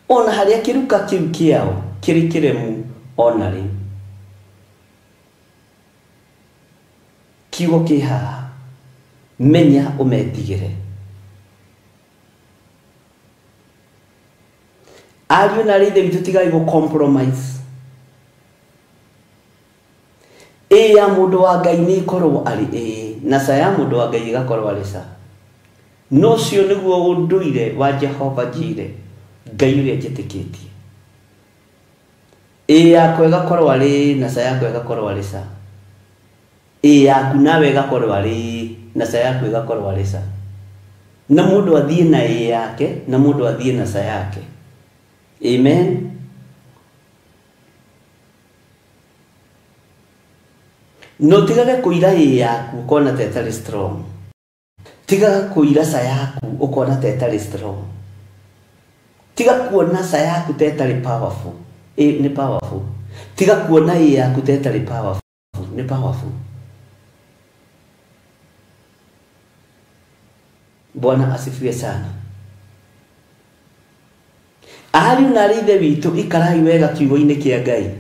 Ona harĩa kĩruka kĩu kĩao kĩrĩ kĩremu ona rĩu. Kiugo kĩ haha, menya ũmetigĩre. Ariũ na arĩ ithe witũ tigai gũ compromise. Ĩ ya mũndũ wa Ngai nĩ ĩkorwo arĩ ĩ, na ca ya mũndũ wa Ngai ĩgakorwo arĩ ca. No ũcio nĩguo ũndũire wa Jehova Jire, Ngai ũrĩa njĩtĩkĩtie. Ĩ yakwa ĩgakorwo arĩ na ca yakwa ĩgakorwo arĩ ca. Ĩ yaku nawe ĩgakorwo arĩ na ca yaku ĩgakorwo arĩ ca. Na mũndũ athiĩ na ĩ yake, na mũndũ athiĩ na ca yake. Amen. No tigage kũira ĩ yaku ũkona ta ĩtarĩ strong. Tigaga kũira ca yaku ũkona ta ĩtarĩ strong. Tiga kuona ca yaku ta ĩtarĩ powerful. Ĩ nĩ powerful. Tiga kuona ĩ yaku ta ĩtarĩ powerful. Nĩ powerful. Bwana asifiwe sana. Ariũ na arĩ ithe witũ, ikarai wega kiugo-inĩ kĩa Ngai,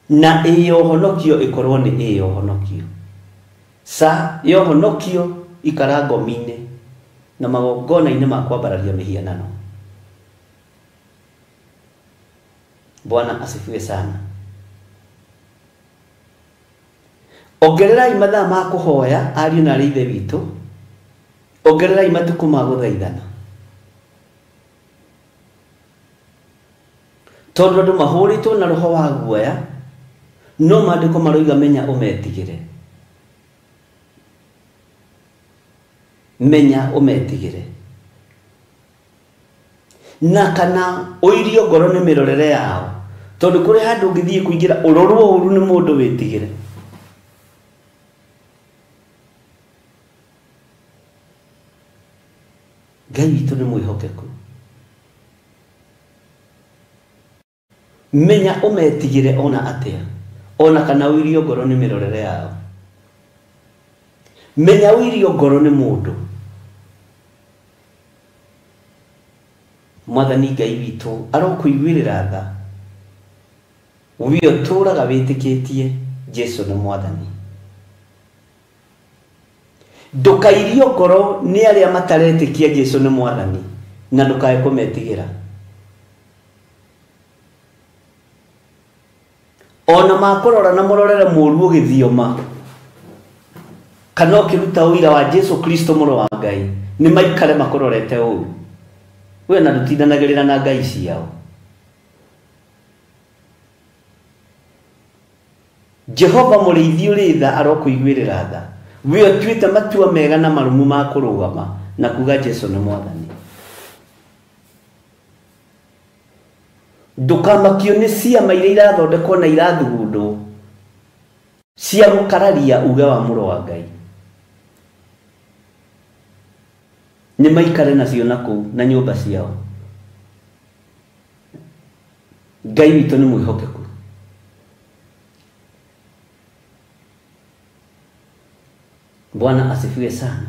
na ĩyo honokio ĩkorwo nĩ ĩyo honokio. Sa yo honokio ikara ngomi-inĩ na magongona-inĩ ma kwambararia mĩhianano. Bwana asifiwe sana. Ongererai mathaa ma kũhoya, ariũ na arĩ ithe witũ. Ongererai matukũ ma gũthaithana, tondũ andũ mahũrĩtwo na roho wa guoya, no maandĩko maroiga menya ũmetigĩre. Menya ũmetigĩre. Na kana ũirio ngoro nĩ mĩrorere yao, tondũ kũrĩ handũ ũngĩthiĩ kũingĩra ũrorwo ũru nĩ mũndũ wĩtigĩre. Ngai witũ nĩ mwĩhokeku. Menya ũmetigĩre ona atĩa, ona kana ũirio ngoro nĩ mĩrorere yao. Menya ũirio ngoro nĩ mũndũ. Mwathani Ngai witũ arokũiguĩrĩra tha, we ũtũũraga wĩtĩkĩtie Jesu nĩ Mwathani. Ndũkairio ngoro nĩ arĩa mataretĩkia Jesu nĩ Mwathani, na ndũkae kũmetigĩra. Ona makũrora na mũrorere mũru ũgĩthioma, kana ũkĩruta ũira wa Jesu Kristo mũrũ wa Ngai, nĩ maikare makũrorete ũru. We na ndũtindanagĩrĩra na ngai ciao. Jehova mũrĩithi ũrĩ tha arokũiguĩrĩra tha, we ũtuĩte matua mega na marũmu ma kũrũgama na kuga Jesu nĩ Mwathani. Ndũkamakio nĩ ciama iria irathondekwo na irathugundwo cia gũkararia uge wa mũrũ wa Ngai. Nĩ maikare nacio na kũu na nyũmba ciao. Ngai witũ nĩ mwĩhokeku. Bwana asifiwe sana.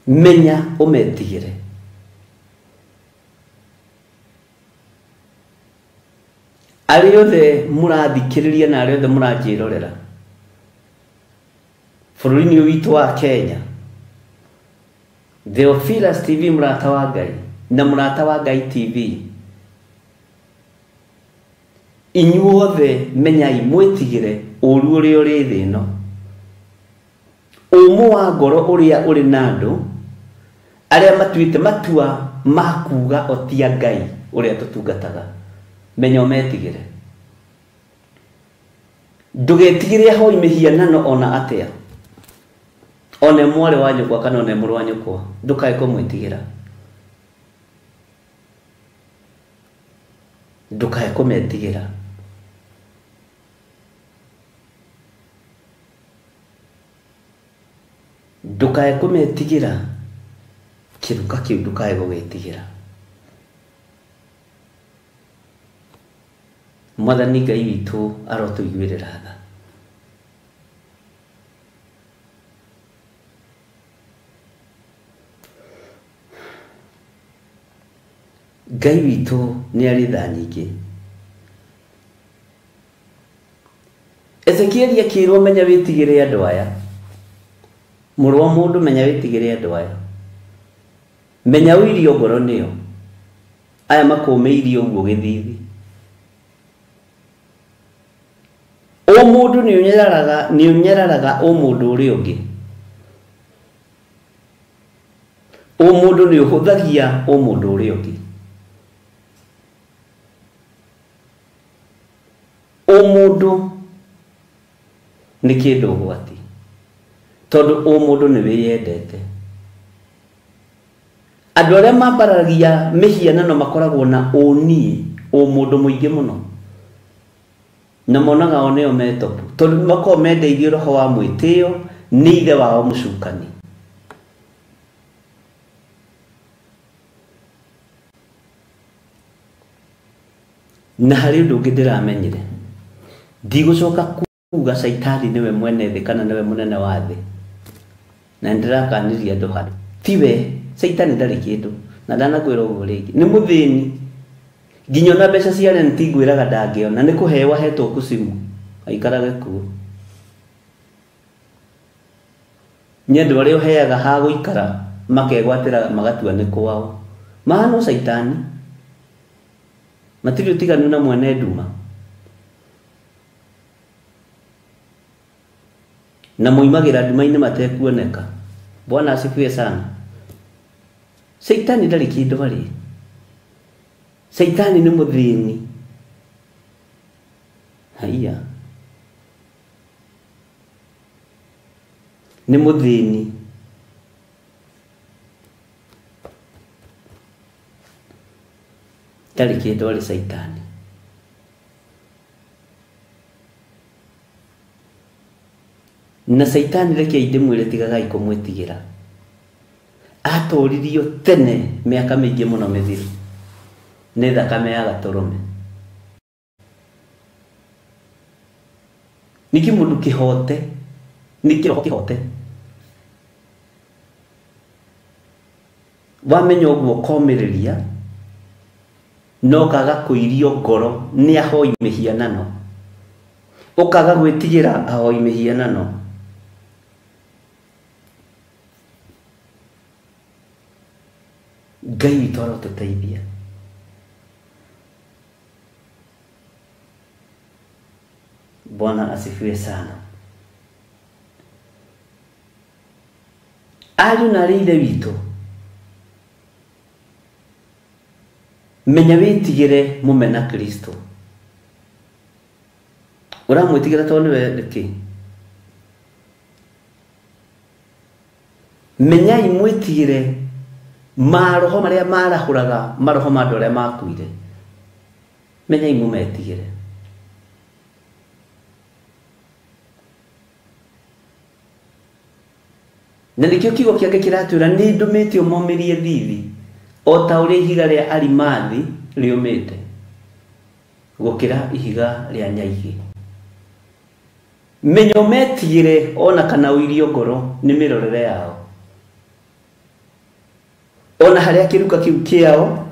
Menya ũmetigĩre. Arĩa othe mũrathikĩrĩria na arĩa othe mũranjĩrorera bũrũri-inĩ ũyũ witũ wa Kenya, Theophilus TV mũrata wa Ngai na mũrata wa Ngai TV, inyuothe menyai mwĩtigĩre ũru ũrĩa ũrĩ thĩ ĩno, ũmũ wa ngoro ũrĩa ũrĩ na andũ arĩa matuĩte matua ma kuga o ti a Ngai ũrĩa tũtungataga. Menya ũmetigĩre. Ndũgetigĩre ahoi mĩhianano ona atĩa, one mwarĩ wa nyũkwa kana one mũrũ wa nyũkwa, ndũkae kũmwĩtigĩra. Ndũkae kũmetigĩra. Ndũkae kũmetigĩra. Kĩruka kĩu ndũkae gũgĩtigĩra. Mwathani Ngai witũ arotũiguĩrĩra tha. Ngai witũ nĩ arĩ tha nyingĩ. Ezekieli akĩrwo menya wĩtigĩre andũ aya. Mũrũ wa mũndũ menya wĩtigĩre andũ aya. Menya ũirio ngoro nĩo. Aya makũmĩirie ũguo gĩthithi. O mũndũ nĩ ũnyararaga o mũndũ ũrĩa ũngĩ. O mũndũ nĩ ũhũthagia o mũndũ ũrĩa ũngĩ. O mũndũ nĩ kĩndũ ũgwati, tondũ o mũndũ nĩ wĩyendete. Andũ arĩa mambaragia mĩhianano makoragwo na ũniĩ o mũndũ mũingĩ mũno, na monaga o nĩo metopu, tondũ makoragwo mendeirio roho wa mwĩtĩo nĩ ithe wao mũcukani. Na harĩ ũndũ ũngĩ ndĩramenyire, ndigũcoka kuga Caitani nĩwe mwene thĩ kana nĩwe mũnene wa thĩ, na nĩndĩrakanirie andũ handũ. Tiwe Caitani ndarĩ kĩndũ na ndanakwĩra ũguo rĩngĩ. Nĩ mũthĩni nginya ona mbeca cia rent ngwĩraga ndangĩona, nĩ kũheo ahetwo kucimu aikarage kuo. Nĩ andũ arĩa ũheaga ha gũikara makegwatĩra magatua nĩ kwao. Mahana Caitani, matirĩ ũtiganu na mwene nduma. Na moimagĩra nduma-inĩ matekuoneka. Bwana asifiwe sana. Caitani ndarĩ kĩndũ arĩ. Caitani nĩ mũthĩni. Haiya, nĩ mũthĩni. Ndarĩ kĩndũ arĩ Caitani. Na Caitani reke ndĩmwĩre tigagai kũmwĩtigĩra. Atoririo tene mĩaka mĩingĩ mũno mĩthiru nĩ thakame ya gatũrũme. Nĩ kĩmũndũ kĩhote, nĩ kĩroho kĩhote. Wamenya ũguo ũkomĩrĩria no kaga kũirio ngoro nĩ ahoi mĩhianano, ũkaga gwĩtigĩra ahoi mĩhianano. Ngai witũ arotũteithia. Bwana asifiwe sana. Ariũ na arĩ ithe witũ, menya wĩtigĩre mũmena Kristo. Ũramwĩtigĩra tondũ nĩwe kĩ? Menyai mwĩtigĩre maroho marĩa marahũraga maroho ma andũ arĩa makuire. Menyai mũmetigĩre. Na nĩkĩo kiugo kĩake kĩratwĩra nĩ ndũmĩte ũmomĩrie thithi o ta ũrĩa ihiga rĩa arimathi rĩũmĩte gũkĩra ihiga rĩa nyaigĩ. Menya ũmetigĩre ona kana ũirio ngoro nĩ mĩrorere yao. Ona harĩa kĩruka kĩu kĩao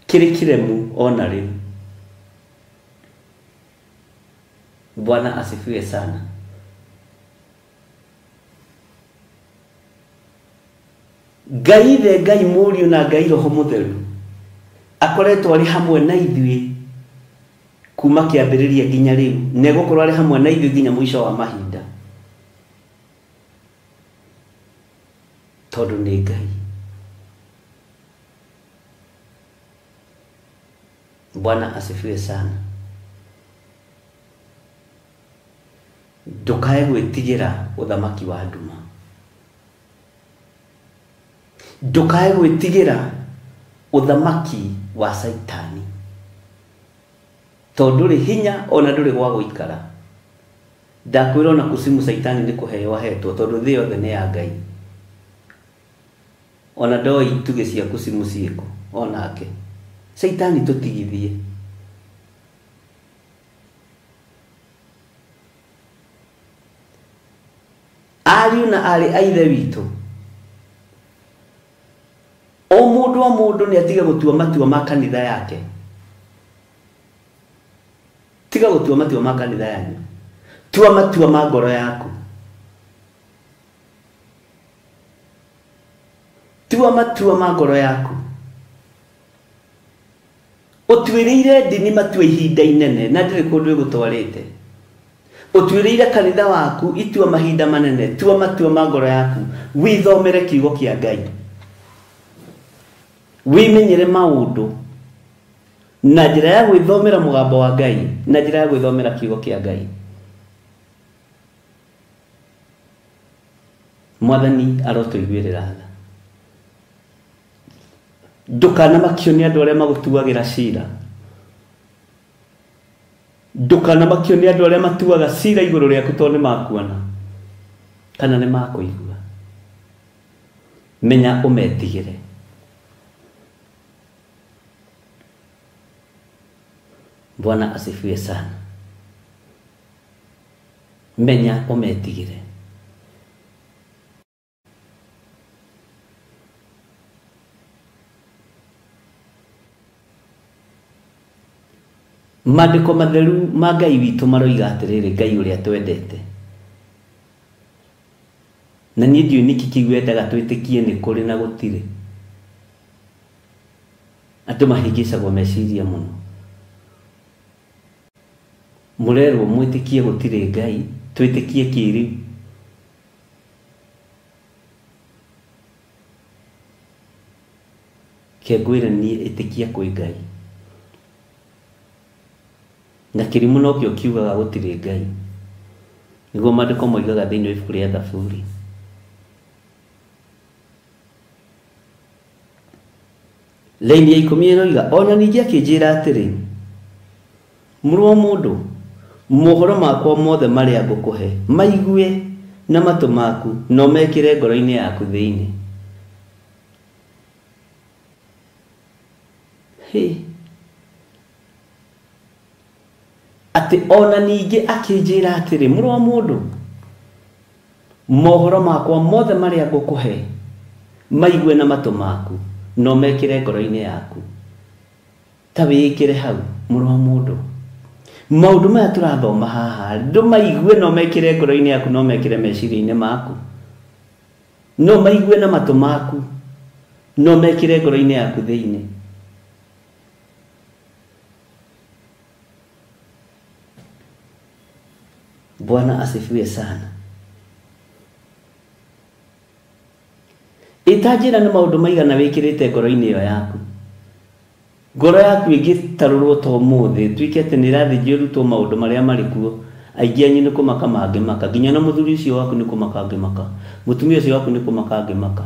kĩrĩ kĩremu ona rĩu. Bwana asifiwe sana. Ngai ithe, Ngai mũriũ na Ngai roho mũtheru akoretwo arĩ hamwe na ithuĩ kuma kĩambĩrĩria nginya rĩu, na egũkorwo arĩ hamwe na ithuĩ nginya mũico wa mahinda, tondũ nĩ Ngai. Bwana asifiwe sana. Ndũkae gwĩtigĩra ũthamaki wa nduma. Ndũkae gwĩtigĩra ũthamaki wa Caitani, tondũ ndũrĩ hinya ona ndũrĩ gwa gũikara. Ndakwĩra ona kucimu Caitani nĩ kũheo ahetwo, tondũ thĩ yothe nĩ ya Ngai. Ona ndoĩ itugĩ cia kucimu ciĩkũ onake. Caitani tũtigithie. Ariũ na arĩ a ithe witũ, o mũndũ o mũndũ nĩ atige gũtua matua ma kanitha yake. Tiga gũtua matua ma kanitha yanyu, tua matua ma ngoro yaku. Tua matua ma ngoro yaku. Ũtuĩrĩire ndini matua ihinda inene na ndĩrĩ kũndũ ĩgũtwarĩte. Ũtuĩrĩire kanitha waku itua mahinda manene. Tua matua ma ngoro yaku, wĩthomere kiugo kĩa Ngai, wĩmenyere maũndũ na njĩra ya gwĩthomera mũgambo wa Ngai, na njĩra ya gwĩthomera kiugo kĩa Ngai. Mwathani arotũiguĩrĩra tha. Ndũkanamakio nĩ andũ arĩa magũtuagĩra cira. Ndũkanamakio nĩ andũ arĩa matuaga cira igũrũ rĩaku tondũ nĩ makuona kana nĩ makũigua. Menya ũmetigĩre. Bwana asifiwe sana. Menya ũmetigĩre. Maandĩko matheru ma Ngai witũ maroiga atĩrĩrĩ, Ngai ũrĩa twendete. Na niĩ ndiũĩ nĩkĩ kĩu endaga twĩtĩkie nĩ kũrĩ na gũtirĩ. Andũ mahĩngĩcagwo meciria mũno. Mũrerwo mwĩtĩkie gũtirĩ Ngai, twĩtĩkie kĩrĩu. Kengwĩre niĩ ĩtĩkia kwĩ Ngai. Na kĩrimũ nokĩo kiugaga gũtirĩ Ngai. Nĩguo maandĩko moigaga thĩinĩ wa ibuku rĩa Thaburi. Laini ya 10 ĩroiga, ona ningĩ akĩnjĩra atĩrĩ, mũrũ wa mũndũ, mohoro makwa mothe marĩa ngũkũhe maigue na matũ maku na ũmekĩre ngoro-inĩ yaku thĩinĩ. Hĩ. Atĩ ona ningĩ akĩnjĩra atĩrĩ, mũrũ wa mũndũ, mohoro makwa mothe marĩa ngũkũhe maigue na matũ maku na ũmekĩre ngoro-inĩ yaku. Ta wĩĩkĩre hau, mũrũ wa mũndũ. Maũndũ maya tũrathoma haha, ndũmaigue na ũmekĩre ngoro-inĩ yaku na ũmekĩre meciria-inĩ maku. No maigue na matũ maku na ũmekĩre ngoro-inĩ yaku thĩinĩ. Bwana asifiwe sana. Ĩtanjĩra nĩ maũndũ maigana wĩkĩrĩte ngoro-inĩ ĩyo yaku. Ngoro yaku ĩngĩtarũrwo ta ũmũthĩ, tuĩke atĩ nĩ ĩrathĩnjio ĩrutwo maũndũ marĩa marĩ kuo, aingĩ anyu nĩ kũmaka mangĩmaka, nginya na mũthuri ũcio waku nĩ kũmaka angĩmaka, mũtumia ũcio waku nĩ kũmaka angĩmaka,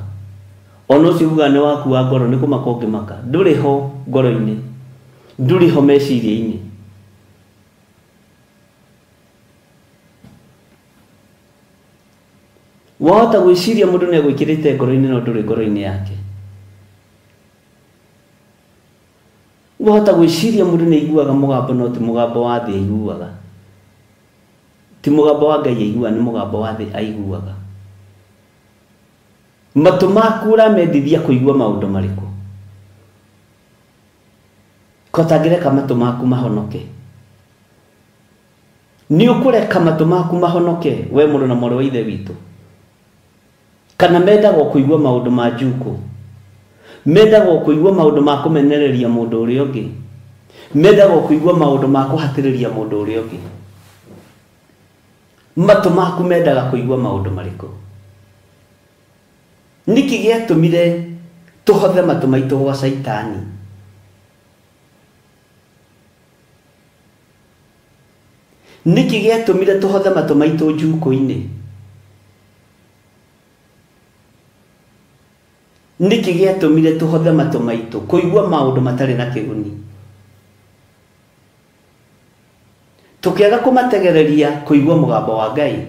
ona ũcio ugaga nĩ waku wa ngoro nĩ kũmaka ũngĩmaka. Ndũrĩ ho ngoro-inĩ, ndũrĩ ho meciria-inĩ. Wahota gwĩciria mũndũ nĩ egwĩkĩrĩte ngoro-inĩ no ndũrĩ ngoro-inĩ yake. Wahota gwĩciria mũndũ nĩ aiguaga mũgambo no ti mũgambo wa thĩ aiguaga. Ti mũgambo wa Ngai aiguaga, nĩ mũgambo wa thĩ aiguaga. Matũ maku ũramendithia kũigua maũndũ marĩkũ? Ko ũtangĩreka matũ maku mahonoke? Nĩ ũkũreka matũ maku mahonoke we mũrũ na mwarĩ wa Ithe witũ? Kana mendaga kũigua maũndũ ma njukũ? Mendaga kũigua maũndũ ma kũmenereria mũndũ ũrĩa ũngĩ? Mendaga kũigua maũndũ ma kũhatĩrĩria mũndũ ũrĩa ũngĩ? Matũ maku mendaga kũigua maũndũ marĩkũ? Nĩkĩ gĩatũmire tũhothe matũ maitũ gwa Caitani? Nĩkĩ gĩatũmire tũhothe matũ maitũ njukũ-inĩ? Nĩkĩ gĩatũmire tũhothe matũ maitũ kũigua maũndũ matarĩ na kĩguni? Tũkĩaga kũmategereria kũigua mũgambo wa Ngai.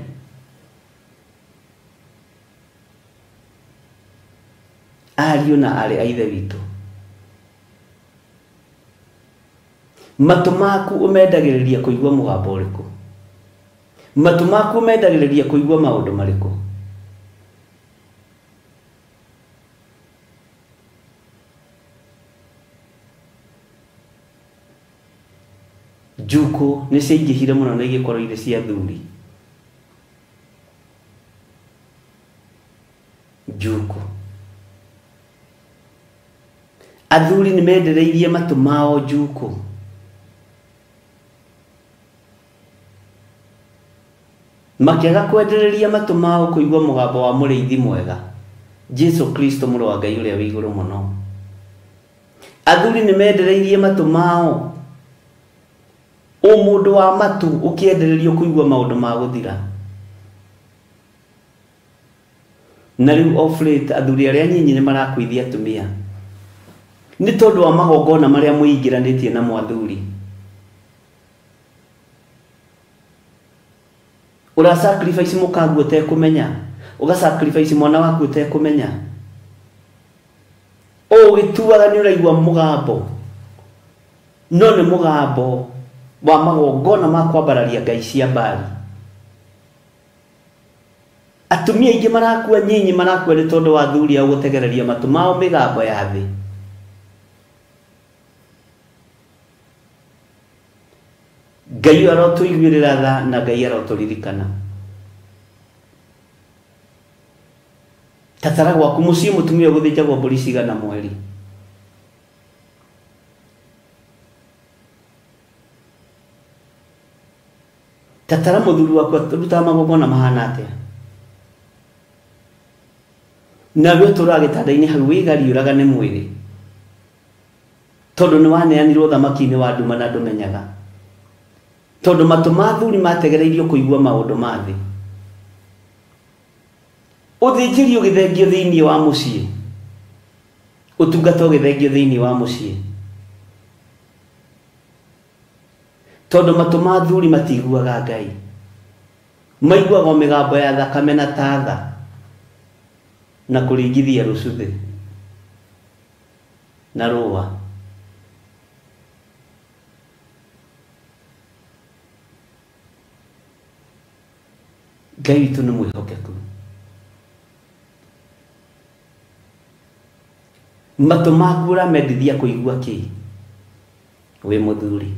Ariũ na aarĩ a Ithe witũ, matũ maku ũmendagĩrĩria kũigua mũgambo ũrĩkũ? Matũ maku ũmendagĩrĩria kũigua maũndũ marĩkũ? Njukũ nĩ ciaingĩhire mũno na igĩkorwo irĩ cia athuri. Njukũ. Athuri nĩ mendereirie matũ mao njukũ. Makĩaga kwendereria matũ mao kũigua mũgambo wa mũrĩithi mwega, Jesu Kristo mũrũ wa Ngai ũrĩa wĩ igũrũ mũno. Athuri nĩ mendereirie matũ mao ũmũndũ wa matũ ũkĩendererio kũigua maũndũ ma gũthira. Na rĩu off late athuri arĩa nyinyi nĩ marakuithia atumia nĩ tondũ wa magongona marĩa mwĩingĩranĩtie namo athuri. Ũra sacrifice mũkaguo ũtekũmenya, ũga sacrifice mwana waku ũtekũmenya. Ũgĩtuaga nĩ ũraigua mũgambo, no nĩ mũgambo wa magongona ma kwambararia ngai cia Baali. Atumia aingĩ marakua nyinyi marakua nĩ tondũ wa athuri ao gũtegereria matũ mao mĩgambo ya thĩ. Ngai arotũiguĩrĩra tha na Ngai arotũririkana. Tatara gwaku mũciĩ mũtumia gũthĩnjagwo mbũri cigana mweri. Tatara mũthuri waku arutaga magongona mahana atĩa. Nawe ũtũraga gĩtanda-inĩ hau wĩgariũraga nĩ mwĩrĩ, tondũ nĩ waneanirwo thamaki-inĩ wa nduma na ndũmenyaga, tondũ matũ ma athuri mategereirio kũigua maũndũ ma thĩ. Ũthĩnjĩri ũgĩthengio thĩinĩ wa mũciĩ, ũtungata ũgĩthengio thĩinĩ wa mũciĩ, tondũ matũ ma athuri matiguaga Ngai, maiguaga mĩgambo ya thakame na tatha na kũringithia rũcuthĩ na rũa. Ngai witũ nĩ mwĩhokeku. Matũ maku ũramendithia kũigua kĩ wĩ mũthuri?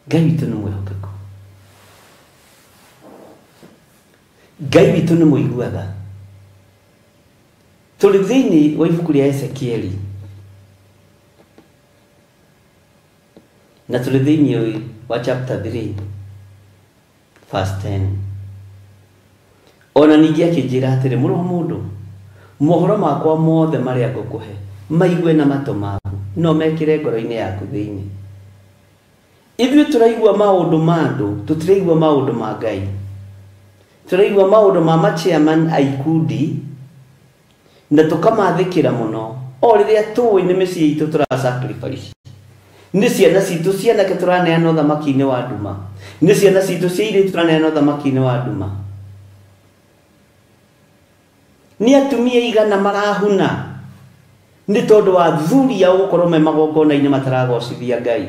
Ngai witũ nĩ mwĩhokeku. Ngai witũ nĩ mũigua tha. Tũrĩ thĩinĩ wa ibuku rĩa Ezekieli na tũrĩ thĩinĩ wa chapter 3 verse 10. Ona ningĩ akĩnjĩra atĩrĩ, mũrũ wa mũndũ, mohoro makwa mothe marĩa ngũkũhe maigue na matũ maku, no mekĩre ngoro-inĩ yaku thĩinĩ. Ithuĩ tũraigua maũndũ ma andũ, tũtiraigua maũndũ ma Ngai. Tũraigua maũndũ ma machairman a ikundi na tũkamathĩkĩra mũno, o rĩrĩa tũĩ nĩ mĩciĩ itũ tũra sacrifice. Nĩ ciana citũ cianake tũraneana ũthamaki-inĩ wa nduma, nĩ ciana citũ cia airĩtu tũraneana ũthamaki-inĩ wa nduma. Nĩ atumia igana marahuna nĩ tondũ wa athuri ao gũkorwo me magongona-inĩ mataragocithia Ngai,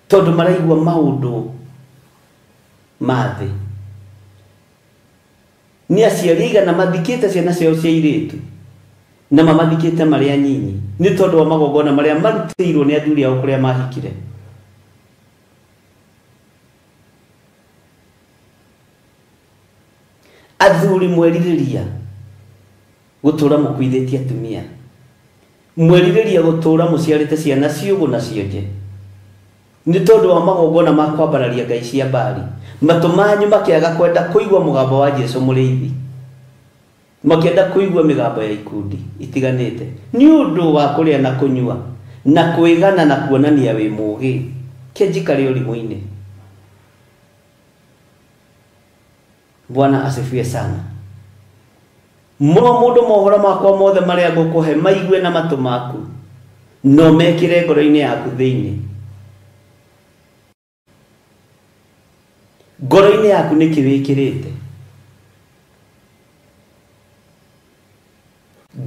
tondũ maraigua maũndũ ma thĩ. Nĩ aciari igana mathikĩte ciana ciao cia airĩtu na mamathikĩte marĩ anyinyi nĩ tondũ wa magongona marĩa marutĩirwo nĩ athuri ao kũrĩa mahikire. Athuri mwerirĩria gũtũra mũkuithĩtie atumia, mwerirĩria gũtũra mũciarĩte ciana ciũgũ na cionje nĩ tondũ wa magongona ma kwambararia ngai cia Baali. Matũ manyu makĩaga kwenda kũigua mũgambo wa Jesũ mũrĩithi, makĩenda kũigua mĩgambo ya ikundi itiganĩte nĩ ũndũ wa kũrĩa na kũnyua na kwĩgana na kuonania wĩ mũũgĩ. Kĩnjikare ũrimũ-inĩ. Bwana asifiwe sana. Mũrũ wa mũndũ, mohoro makwa mothe marĩa ngũkũhe maigue na matũ maku, no mekĩre ngoro-inĩ yaku thĩinĩ. Ngoro-inĩ yaku nĩkĩ wĩkĩrĩte?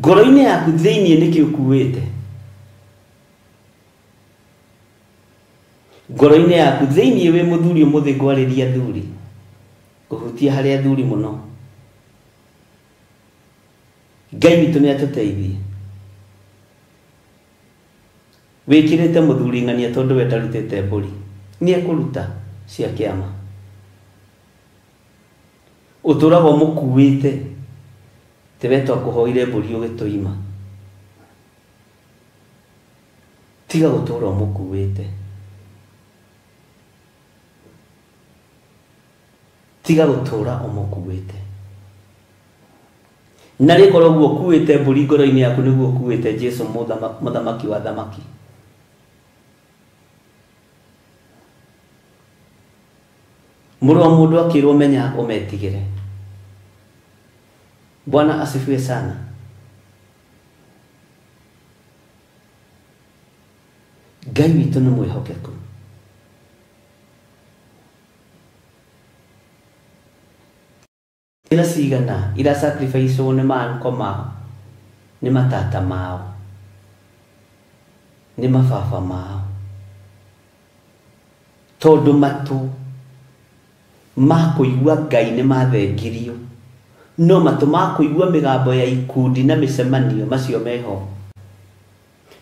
Ngoro-inĩ yaku thĩinĩ nĩkĩ ũkuĩte? Ngoro-inĩ yaku thĩinĩ wĩ mũthuri ũmũthĩ ngwarĩria athuri, ngũhutia harĩ athuri mũno. Ngai witũ nĩ atũteithie. Wĩkĩrĩte mũthuri ng'ania tondũ we ndarutĩte mbũri, nĩ ekũruta cia kĩama. Ũtũraga ũmũkuĩte te we twakũhoire mbũri ũgĩtũima. Tiga gũtũra ũmũkuĩte, tiga gũtũra ũmũkuĩte. Na rĩkorwo ũguo ũkuĩte mbũri ngoro-inĩ yaku nĩguo ũkuĩte Jesũ mũthamaki wa thamaki. Mũrũ wa mũndũ akĩrwo menya ũmetigĩre. Bwana asifiwe sana. Ngai witũ nĩ mwĩhokeku. Ciana cigana ira sacrifice nĩ maanko mao, nĩ matata mao, nĩ mababa mao, tondũ matũ ma kũigua Ngai nĩ mathengirio No matũ ma kũigua mĩgambo ya ikundi na mĩcemanio macio meho.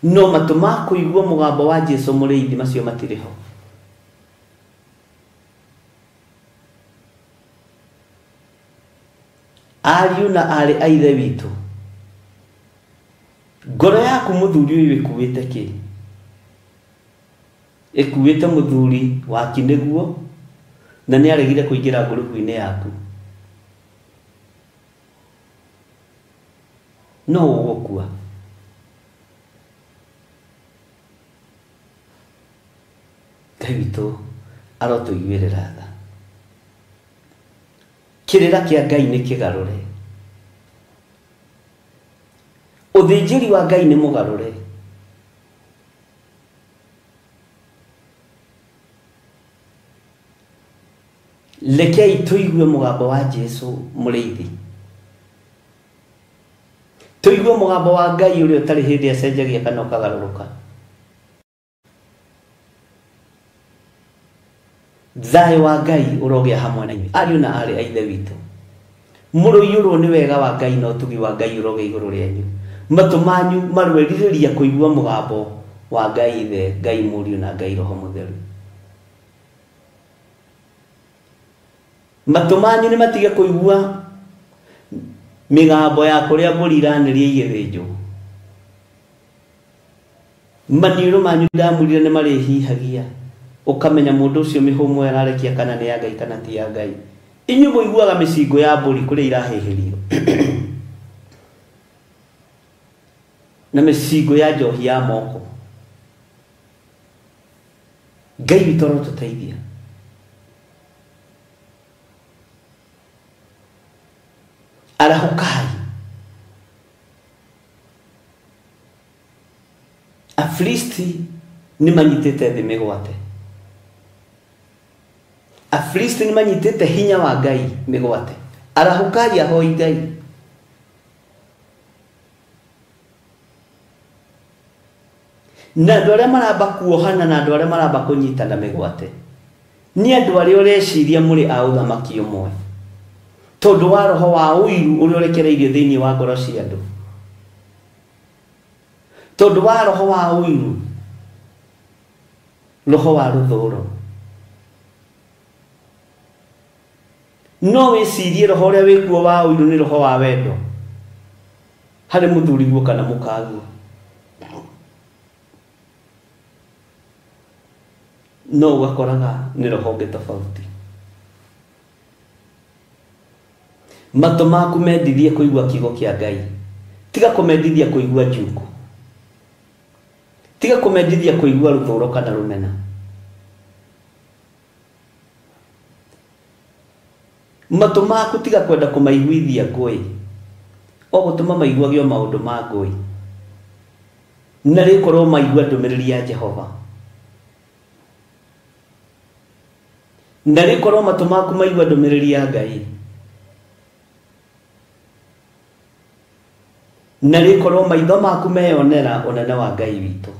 No matũ ma kũigua mũgambo wa Jesu mũrĩithi macio matirĩ ho. Ariũ na aarĩ a Ithe witũ, ngoro yaku mũthuri ũyũ ĩkuĩte kĩ? Ĩkuĩte mũthuri waki nĩguo, na nĩ aregire kũingĩra ngurubu-inĩ yaku. No ũgũkua. Ngai witũ arotũiguĩrĩra tha. Kĩrĩra kĩa Ngai nĩ kĩgarũre. Ũthĩnjĩri wa Ngai nĩ mũgarũre. Rekei tũigue mũgambo wa Jesu mũrĩithi. Tũigue mũgambo wa Ngai ũrĩa ũtarĩ hĩndĩ acenjagia kana ũkagarũrũka. Thayũ wa Ngai ũrogĩa hamwe na inyuĩ ariũ na aarĩ a Ithe witũ. Mũrũiyũrwo nĩ wega wa Ngai na ũtugi wa Ngai ũrogĩa igũrũ rĩanyu. Matũ manyu marwerirĩria kũigua mũgambo wa Ngai Ithe, Ngai Mũriũ na Ngai Roho Mũtheru. Matũ manyu nĩ matige kũigua mĩgambo ya kũrĩa mbũri iranĩria igĩthĩnjwo. Maniũrũ manyu ndamũrire nĩ marĩhihagia. Ũkamenya mũndũ ũcio mĩhũmũ ararekia kana nĩ ya Ngai kana ti ya Ngai. Inyuĩ mũiguaga mĩcingo ya mbũri kũrĩa irahĩhĩrio. Na mĩcingo ya njohi ya moko. Ngai witũ arotũteithia. Arahũkai. Afilisti nĩ manyitĩte thĩ mĩgwate. Afilisti nĩ manyitĩte hinya wa Ngai mĩgwate. Arahũkai ahoi Ngai. Na andũ arĩa maramba kuohana na andũ arĩa maramba kũnyitana mĩgwate nĩ andũ arĩa ũreciria mũrĩ a ũthamaki ũmwe, tondũ wa roho wa ũiru ũrĩa ũrekereirio thĩinĩ wa ngoro cia andũ, tondũ wa roho wa ũiru, roho wa rũthũro. No wĩcirie roho ũrĩa wĩkuo wa ũiru nĩ roho wa wendo harĩ mũthuriguo kana mũkaguo. No ũgakoraga nĩ roho ũngĩ tofauti. Matũ maku mendithie kũigua kiugo kĩa Ngai. Tiga kũmendithia kũigua njuku. Tiga kũmendithia kũigua rũthũro kana rũmena. Matũ maku tiga kwenda kũmaiguithia ngũĩ, o gũtũma maiguagio maũndũ ma ngũĩ, na rĩkorwo maigua ndũmĩrĩri ya Jehova. Na rĩkorwo matũ maku maigua ndũmĩrĩri ya Ngai. Na rĩkorwo maitho maku meyonera ũnene wa Ngai witũ.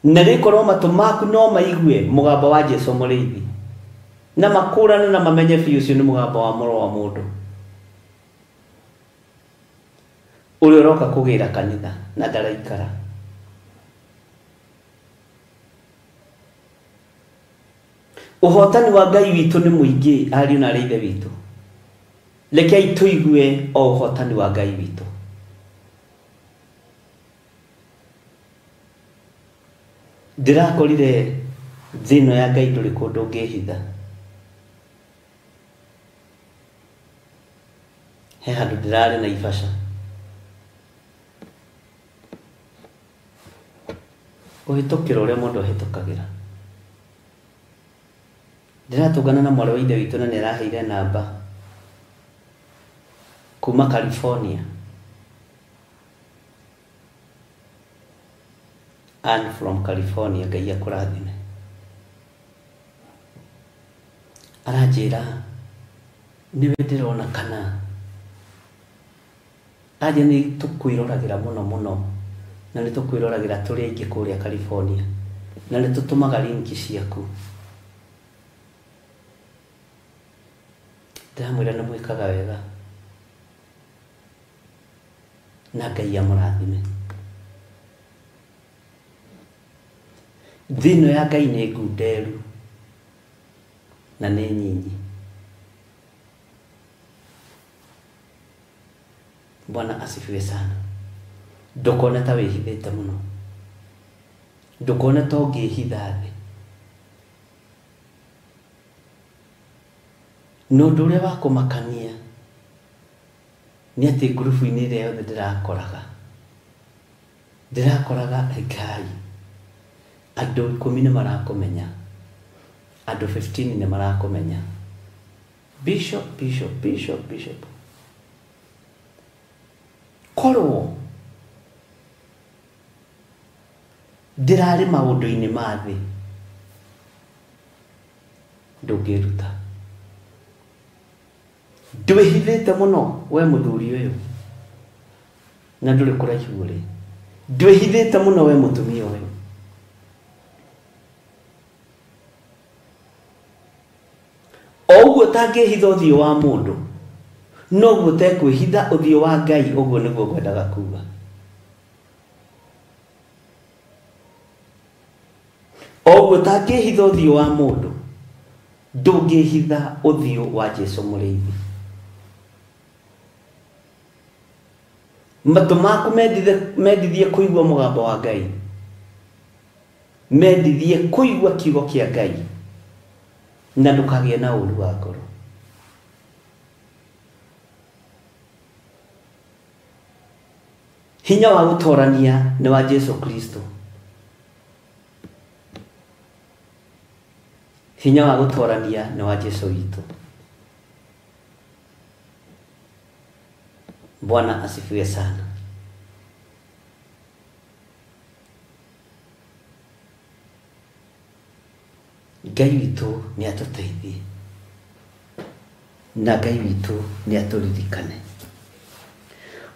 Na rĩkorwo matũ maku no maigue mũgambo wa Jesu mũrĩithi, na makũrane na mamenye biũ ũcio nĩ mũgambo wa mũrũ wa mũndũ ũrĩa ũroka kũgĩra kanitha na ndaraikara. Ũhotani wa Ngai witũ nĩ mũingĩ, ariũ na aarĩ a Ithe witũ. Rekei tũigue o ũhotani wa Ngai witũ. Ndĩrakorire thĩ ĩno ya Ngai ndũrĩ kũndũ ũngĩhitha. He handũ ndĩrarĩ na Naivasha. Kũhĩtũkĩra ũrĩa mũndũ ahĩtũkagĩra. Ndĩratũngana na mwarĩ wa Ithe witũ na nĩ araheire namba kuma California. Ann from California, Ngai akũrathime. Aranjĩra nĩwe ndĩrona kana aja nĩ tũkwĩroragĩra mũno mũno, na nĩ tũkwĩroragĩra tũrĩ aingĩ kũrĩa California, na nĩ tũtũmaga linki ciaku. Ndĩramwĩra nĩ mwĩkaga wega na Ngai amũrathime. Thĩ ĩno ya Ngai nĩ ngunderu na nĩ nyinyi. Bwana asifiwe sana. Ndũkone ta wĩhithĩte mũno, ndũkone ta ũngĩhitha thĩ. Na ũndũ ũrĩa wa kũmakania nĩ atĩ ngurubu-inĩ ĩrĩa yothe ndĩrakoraga Ngai andũ 10 nĩ marakũmenya, andũ 15 nĩ marakũmenya. Bishop, bishop, bishop, bishop. Korwo ndĩrarĩ maũndũ-inĩ ma thĩ ndũngĩruta. Ndwĩhithĩte mũno we mũthuri ũyũ na ndũrĩ kũraihu ũrĩ. Ndwĩhithĩte mũno we mũtumia ũyũ. O ũguo ũtangĩhitha ũthiũ wa mũndũ noguo ũtekwĩhitha ũthiũ wa Ngai, ũguo nĩguo ngwendaga kuga. O ũguo ũtangĩhitha ũthiũ wa mũndũ ndũngĩhitha ũthiũ wa Jesũ mũrĩithi. Matũ maku mendithie kũigua mũgambo wa Ngai, mendithie kũigua kiugo kĩa Ngai, na ndũkagĩe na ũũru wa ngoro. Hinya wa gũtorania nĩ wa Jesũ Kristo. Hinya wa gũtorania nĩ wa Jesũ witũ. Bwana asifiwe sana. Ngai witũ nĩ atũteithie na Ngai witũ nĩ atũririkane.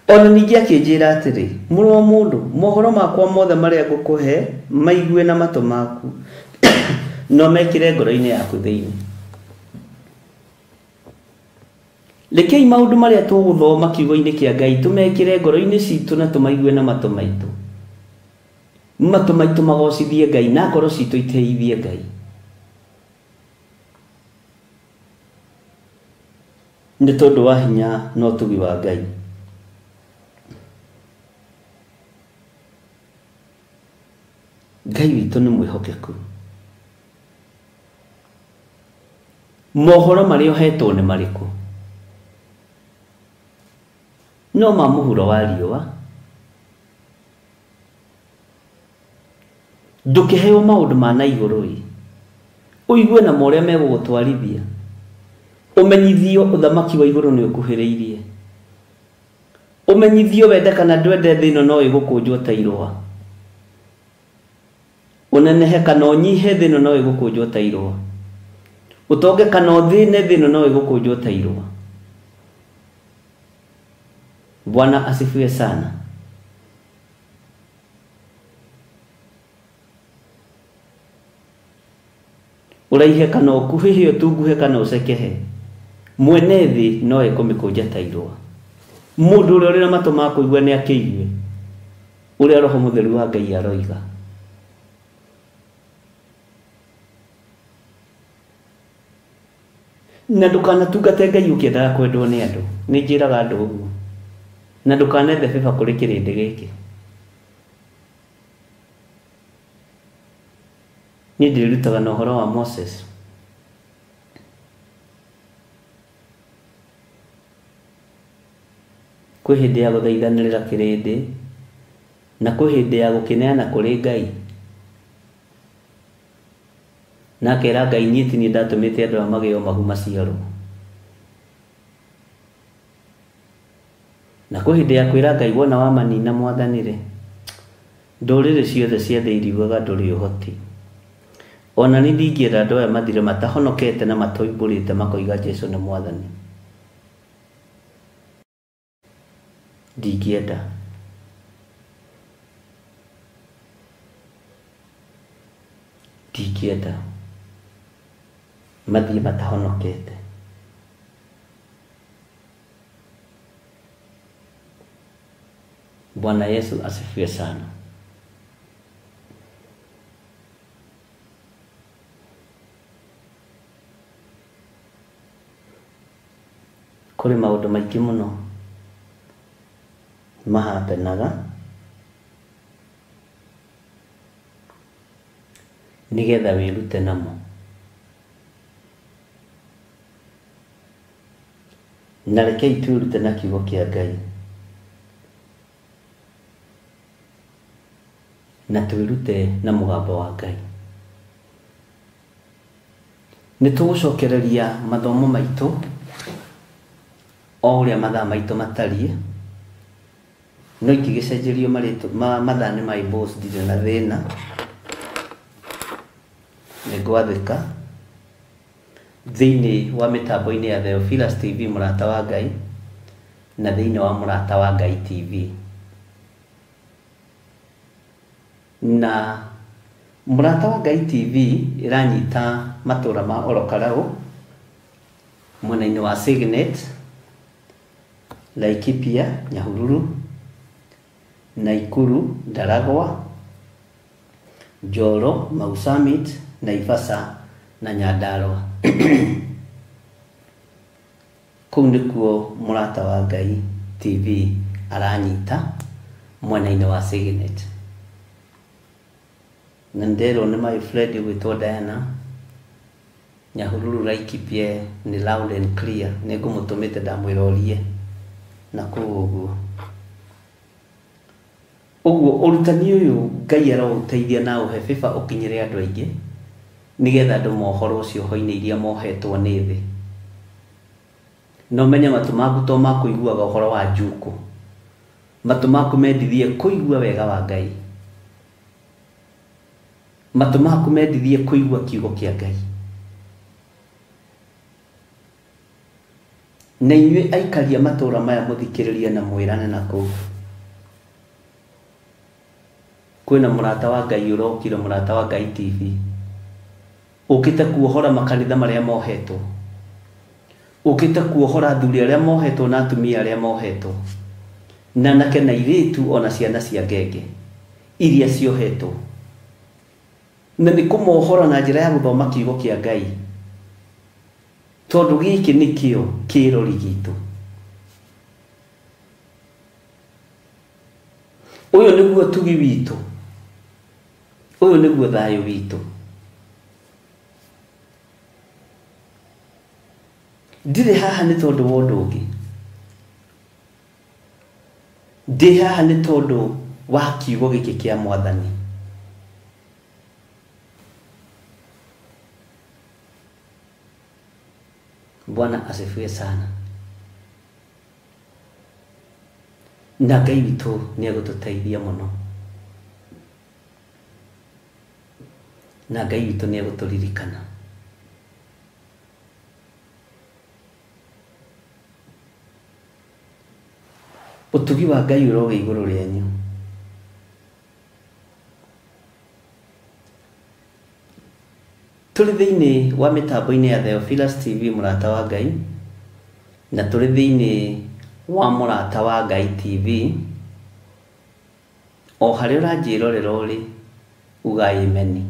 Ona ningĩ akĩnjĩra atĩrĩ, mũrũ wa mũndũ, mohoro makwa mothe marĩa ngũkũhe maigue na matũ maku no mekĩre ngoro-inĩ yaku thĩinĩ. Rekei maũndũ marĩa tũgũthoma kiugo-inĩ kĩa Ngai tũmekĩre ngoro-inĩ citũ na tũmaigue na matũ maitũ. Matũ maitũ magocithie Ngai na ngoro citũ iteithie Ngai. Nĩ tondũ wa hinya na ũtugi wa Ngai. Ngai witũ nĩ mwĩhokeku. Mohoro marĩa ũhetwo nĩ marĩkũ? No ma mũhuro wa riũa. Ndũkĩheo maũndũ ma na igũrũ ĩ, ũigue na morĩa megũgũtwarithia, ũmenyithio ũthamaki wa igũrũ nĩ ũkuhĩrĩirie, ũmenyithio wende kana ndwende thĩ ĩno no ĩgũkũnjwo ta irũa, ũnenehe kana ũnyihe thĩ ĩno no ĩgũkũnjwo ta irũa, ũtonge kana ũthĩne thĩ ĩno no ĩgũkũnjwo ta irũa. Bwana asifiwe sana. Ũraihe kana ũkuhĩhe, ũtunguhe kana ũcekehe, mwene thĩ no ekũmĩkũnja ta irũa. Mũndũ ũrĩa ũrĩ na matũ ma kũigua nĩ akĩigue ũrĩa Roho Mũtheru wa Ngai aroiga. Na ndũkanatungate Ngai ũkĩendaga kwendwo nĩ andũ. Nĩ njĩraga andũ ũguo. Na ndũkanethe favor kũrĩ kĩrĩndĩ gĩkĩ. Niĩ ndĩrutaga na ũhoro wa Moses. Kwĩ hĩndĩ ya gũthaithanĩrĩra kĩrĩndĩ na kwĩ hĩndĩ ya gũkĩneana kũrĩ Ngai. Na akera Ngai niĩ ti niĩ ndatũmĩte andũ aya magĩo mahu maciarwo. Na kwĩ hĩndĩ ya kwĩra Ngai wona wamanina mwathani rĩ, ndũrĩrĩ ciothe cia thĩ iriugaga ndũrĩ ũhoti. Ona nĩ ndingĩenda andũ aya mathire matahonokete na matoimbũrĩte makoiga Jesũ nĩ mwathani. Ndingĩenda. Ndingĩenda mathiĩ matahonokete. Bwana Yesu asifiwe sana. Kũrĩ maũndũ maingĩ mũno mahapenaga nĩgetha wĩrute namo. Na rekei twĩrute na kiugo kĩa Ngai na twĩrute na mũgambo wa Ngai. Nĩ tũgũcokereria mathomo maitũ o ũrĩa mathaa maitũ matariĩ, no ingĩgĩcenjerio marĩtwa mathaa nĩ my boss, ndirĩ na thĩna, nĩ ngwathĩka. Thĩinĩ wa mĩtambo-inĩ ya Theophilus TV Mũrata wa Ngai na thĩinĩ wa Mũrata wa Ngai TV. Na Mũrata wa Ngai TV ĩranyita matũra ma Olokarau mwena-inĩ wa Signet, Laikipia, Nyahururu, Naikuru, Ndaragwa, Njoro, Mau Summit, Naivasha na Nyandarua. Kũu nĩkuo Mũrata wa Ngai TV aranyita mwena-inĩ wa Signet. Na nderwo nĩ my friend ũgwĩtwo Diana, Nyahururu Laikipia nĩ loud and clear, nĩ ngũmũtũmĩte ndamwĩra orie na kũu ũguo. Ũguo ũrutani ũyũ Ngai aroũteithia na ũhe favor ũkinyĩre andũ aingĩ nĩgetha andũ mohorwo cioho-inĩ iria mohetwo nĩ thĩ. Na ũmenye matũ maku to ma kũiguaga ũhoro wa njukũ, matũ maku mendithie kũigua wega wa Ngai, matũ maku mendithie kũigua kiugo kĩa Ngai. Na inyuĩ aikaria matũra maya mũthikĩrĩrie na mwĩrane na kũu. Kwĩna Mũrata wa Ngai ũrokire, Mũrata wa Ngai TV ũkĩte kuohora makanitha marĩa mohetwo, ũkĩte kuohora athuri arĩa mohetwo na atumia arĩa mohetwo, na anake na airĩtu ona ciana cia ngenge iria ciohetwo. Na nĩ kũmohora na njĩra ya gũthoma kiugo kĩa Ngai, tondũ gĩkĩ nĩkĩo kĩrori gitũ. Ũyũ nĩguo tugi witũ, ũyũ nĩguo thayũ witũ. Ndirĩ haha nĩ tondũ wa ũndũ ũngĩ, ndĩ haha nĩ tondũ wa kiugo gĩkĩ kĩa Mwathani. Bwana asifiwe sana. Na Ngai witũ nĩ egũtũteithia mũno, na Ngai witũ nĩ egũtũririkana. Ũtugi wa Ngai ũrogĩa igũrũ rĩanyu. Tũrĩ thĩinĩ wa mĩtambo-inĩ ya Theophilus TV Mũrata wa Ngai, na tũrĩ thĩinĩ wa Mũrata wa Ngai TV. O harĩa ũranjĩrorera ũrĩ, uga ameni,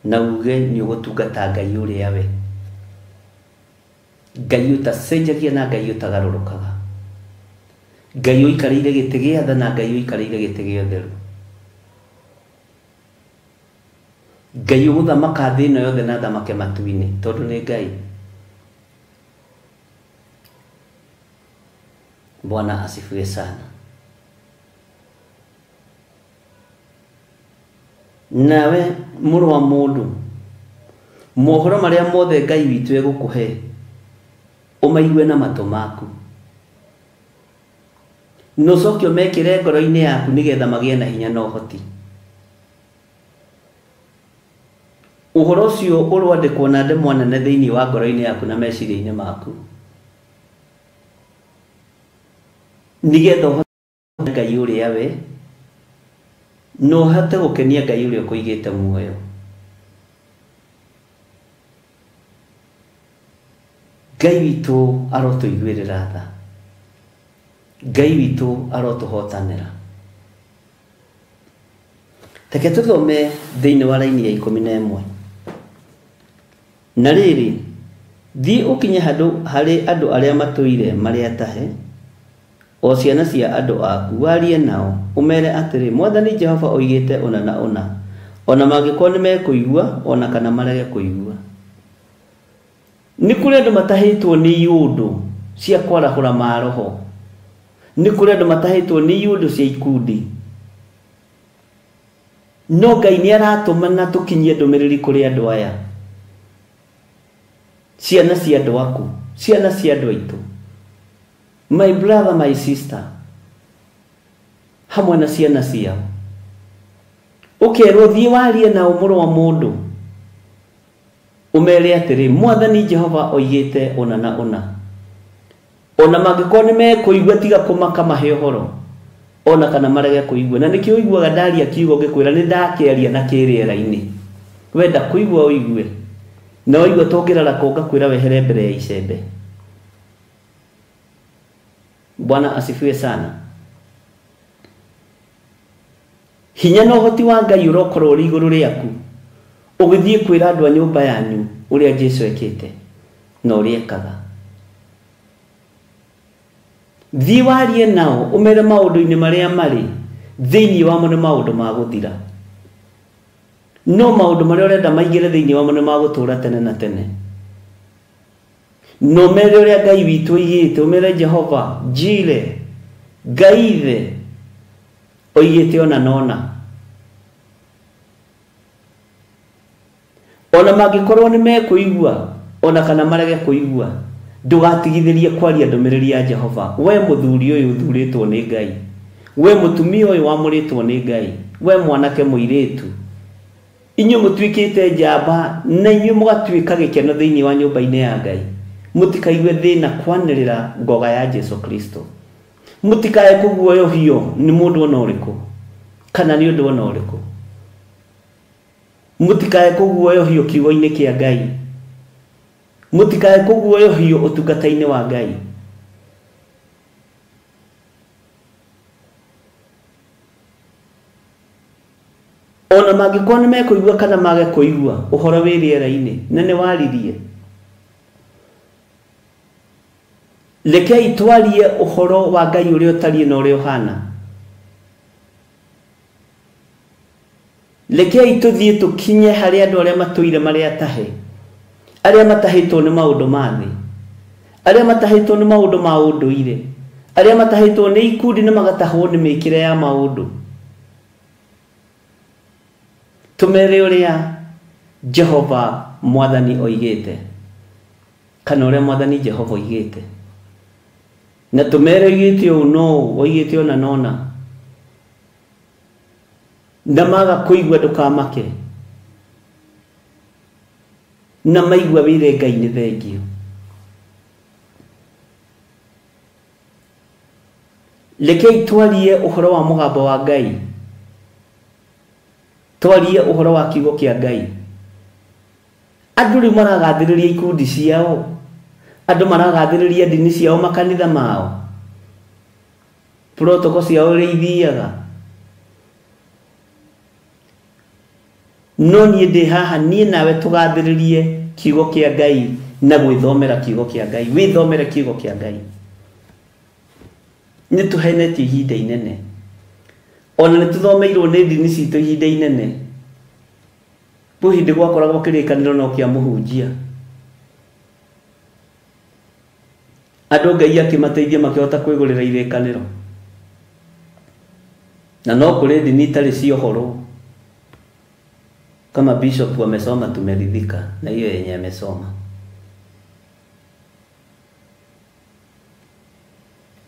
na uge nĩ ũgũtungata Ngai ũrĩa we, Ngai ũtacenjagia na Ngai ũtagarũrũkaga, Ngai ũikarĩire gĩtĩ gĩa tha na Ngai ũikarĩire gĩtĩ gĩa ũtheru, Ngai ũgũthamaka thĩ ĩno yothe na athamake matu-inĩ, tondũ nĩ Ngai. Bwana asifiwe sana. Nawe mũrũ wa mũndũ, mohoro marĩa mothe Ngai witũ egũkũhe ũmaigue na matũ maku, na ũcoke ũmekĩre ngoro-inĩ yaku nĩgetha magĩe na hinya na ũhoti. Ũhoro ũcio ũrwandĩkwo na ndemwa nene thĩinĩ wa ngoro-inĩ yaku na meciria-inĩ maku, nĩgetha ũhote Ngai ũrĩa we, na ũhote gũkenia Ngai ũrĩa ũkũigĩte muoyo. Ngai witũ arotũiguĩrĩra tha, Ngai witũ arotũhotanĩra. Reke tũthome thĩinĩ wa raini ya 11. Na rĩrĩ, thiĩ ũkinye handũ harĩ andũ arĩa matũire marĩ atahe, o ciana cia andũ aku, warie nao, ũmere atĩrĩ, Mwathani Jehova oigĩte ũna na ũna, ona mangĩkorwo nĩ mekũigua ona kana marege kũigua. Nĩ kũrĩ andũ matahĩtwo nĩ iũndũ cia kwarahũra maroho. Nĩ kũrĩ andũ matahĩtwo nĩ iũndũ cia ikundi. No Ngai nĩ aratũmana tũkinyie ndũmĩrĩri kũrĩ andũ aya. Ciana cia andũ aku, ciana cia andũ aitũ. My brother, my sister, hamwe na ciana ciao. Ũkerwo thiĩ warie nao mũrũ wa mũndũ, ũmere atĩrĩ, Mwathani Jehova oigĩte ũna na ũna. Ona mangĩkorwo nĩ mekũigua tiga kũmaka mahe ũhoro, ona kana marege kũigua. Na nĩkĩo ũiguaga ndaria kiugo ngĩkwĩra nĩ ndakĩaria na kĩrĩera-inĩ. Wenda kũigua ũigue, na waigua tũngĩrara kũ ngakwĩra wehere mbere ya icembe. Bwana asifiwe sana. Hinya na ũhoti wa Ngai ũrokorwo ũrĩ igũrũ rĩaku, ũgĩthiĩ kwĩra andũ a nyũmba yanyu ũrĩa Jesũ ekĩte na ũrĩa ekaga. Thiĩ warie nao ũmere maũndũ-inĩ marĩa marĩ thĩinĩ wamo nĩ maũndũ ma gũthira, no maũndũ marĩa ũrenda maingĩre thĩinĩ wamo nĩ ma gũtũũra tene na tene. No ũmere ũrĩa Ngai witũ oigĩte, ũmere Jehova Jire, Ngai ithe oigĩte ona nona. Ona mangĩkorwo nĩ mekũigua ona kana marege kũigua, ndũgatigithĩrie kwaria ndũmĩrĩri ya Jehova. We mũthuri ũyũ ũthurĩtwo nĩ Ngai, we mũtumia ũyũ wamũrĩtwo nĩ Ngai, we mwanake mũirĩtu, inyuĩ mũtuĩkĩte njamba na inyuĩ mũgatuĩka gĩkeno thĩinĩ wa nyũmba-inĩ ya Ngai. Mũtikaigue thĩna kwanĩrĩra ngoga ya Jesu Kristo. Mũtikae kũguoyohio nĩ mũndũ ona ũrĩkũ kana nĩ ũndũ ona ũrĩkũ. Mũtikae kũguoyohio kiugo-inĩ kĩa Ngai. Mũtikae kũguoyohio ũtungata-inĩ wa Ngai. Ona mangĩkorwo nĩ mekũigua kana mage kũigua, ũhoro wĩ rĩera-inĩ na nĩ waririe. Rekei twarie ũhoro wa Ngai ũrĩa ũtariĩ na ũrĩa ũhana. Rekei tũthiĩ tũkinye harĩ andũ arĩa matũire marĩ atahe, arĩa matahĩtwo nĩ maũndũ ma thĩ, arĩa matahĩtwo nĩ maũndũ ma ũndũire, arĩa matahĩtwo nĩ ikundi na magatahwo nĩ mĩkĩre ya maũndũ. Tũmere ũrĩa Jehova Mwathani oigĩte, kana ũrĩa Mwathani Jehova oigĩte. Na tũmere oigĩte ũũ no oigĩte ona nona. Na maga kũigua ndũkamake, na maigua wĩre Ngai nĩ thengio. Rekei twarie ũhoro wa mũgambo wa Ngai, twarie ũhoro wa kiugo kĩa Ngai. Andũ rĩu maragathĩrĩria ikundi ciao, andũ maragathĩrĩria ndini ciao, makanitha mao, protocol ciao ũrĩa ithiaga. No niĩ ndĩ haha, niĩ nawe tũgathĩrĩrie kiugo kĩa Ngai na gwĩthomera kiugo kĩa Ngai. Wĩthomere kiugo kĩa Ngai. Nĩ tũhenetie ihinda inene, ona nĩ tũthomeirwo nĩ ndini citũ ihinda inene. Kwĩ hĩndĩ gwakoragwo kĩrĩkanĩro no kĩa mũhunjia, andũ Ngai akĩmateithia makĩhota kwĩgũrĩra irĩkanĩro. Na no kũrĩ ndini itarĩ ciohorwo. Kama bishop amesoma tumeridhika na hiyo yenye amesoma.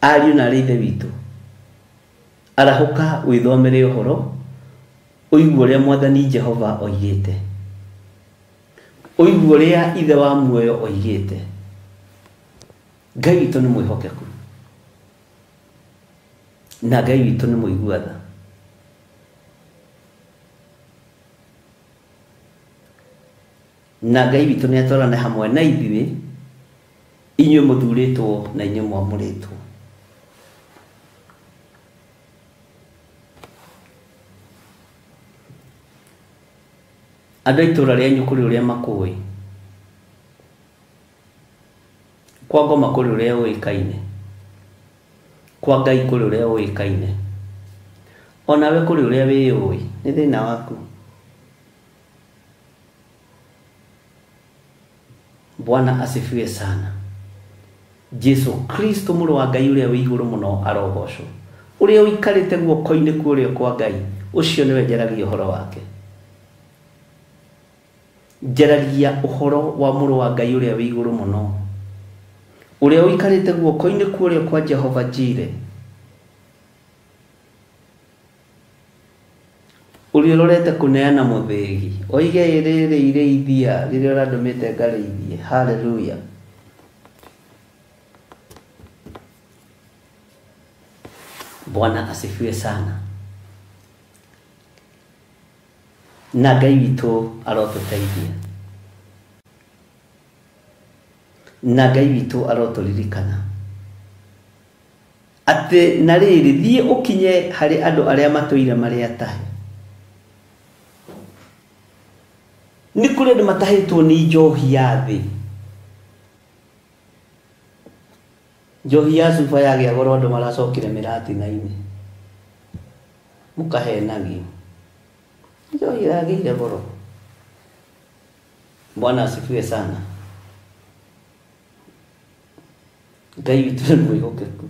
Ariũ na arĩ ithe witũ, arahũka wĩthomere ũhoro, ũigue ũrĩa Mwathani Jehova oigĩte, ũigue ũrĩa Ithe wa muoyo oigĩte. Ngai witũ nĩ mwĩhokeku, na Ngai witũ nĩ mũigua tha. Na Ngai witũ nĩ atwarane hamwe na ithuĩ, inyuĩ mũthurĩtwo na inyuĩ mwamũrĩtwo. Andũ a itũũra rĩanyu kũrĩ ũrĩa makũĩ, kwa ngoma kũrĩ ũrĩa ũĩkaine, kwa Ngai kũrĩ ũrĩa ũĩkaine, onawe kũrĩ ũrĩa wĩyũĩ, nĩ thĩna waku. Bwana asifiwe sana. Jesu Kristo mũrũ wa Ngai ũrĩa wĩ igũrũ mũno arogocwo, ũrĩa ũikarĩte guoko-inĩ kwa ũrĩo kwa Ngai, ũcio nĩwe njaragia ũhoro wake. Njaragia ũhoro wa mũrũ wa Ngai ũrĩa wĩ igũrũ mũno, ũrĩa ũikarĩte guoko-inĩ kwa ũrĩo kwa Jehova Jire, ũrĩa ũrorete kũneana mũthĩgi, oige rĩrĩ irĩithia rĩrĩa ũrandũmĩte ngarĩithie. Haleluya. Bwana asifiwe sana. Na Ngai witũ arotũteithia, na Ngai witũ arotũririkana atĩ na rĩrĩ, thiĩ ũkinye harĩ andũ arĩa matũire marĩ atahe. Nĩ kũrĩ andũ matahĩtwo nĩ njohi ya thĩ. Njohi ya cuba yagĩa goro, andũ maracokire mĩratina-inĩ, mũkahenagio. Njohi yagĩire goro. Bwana asifiwe sana. Ngai witũ nĩ mwĩhokeku.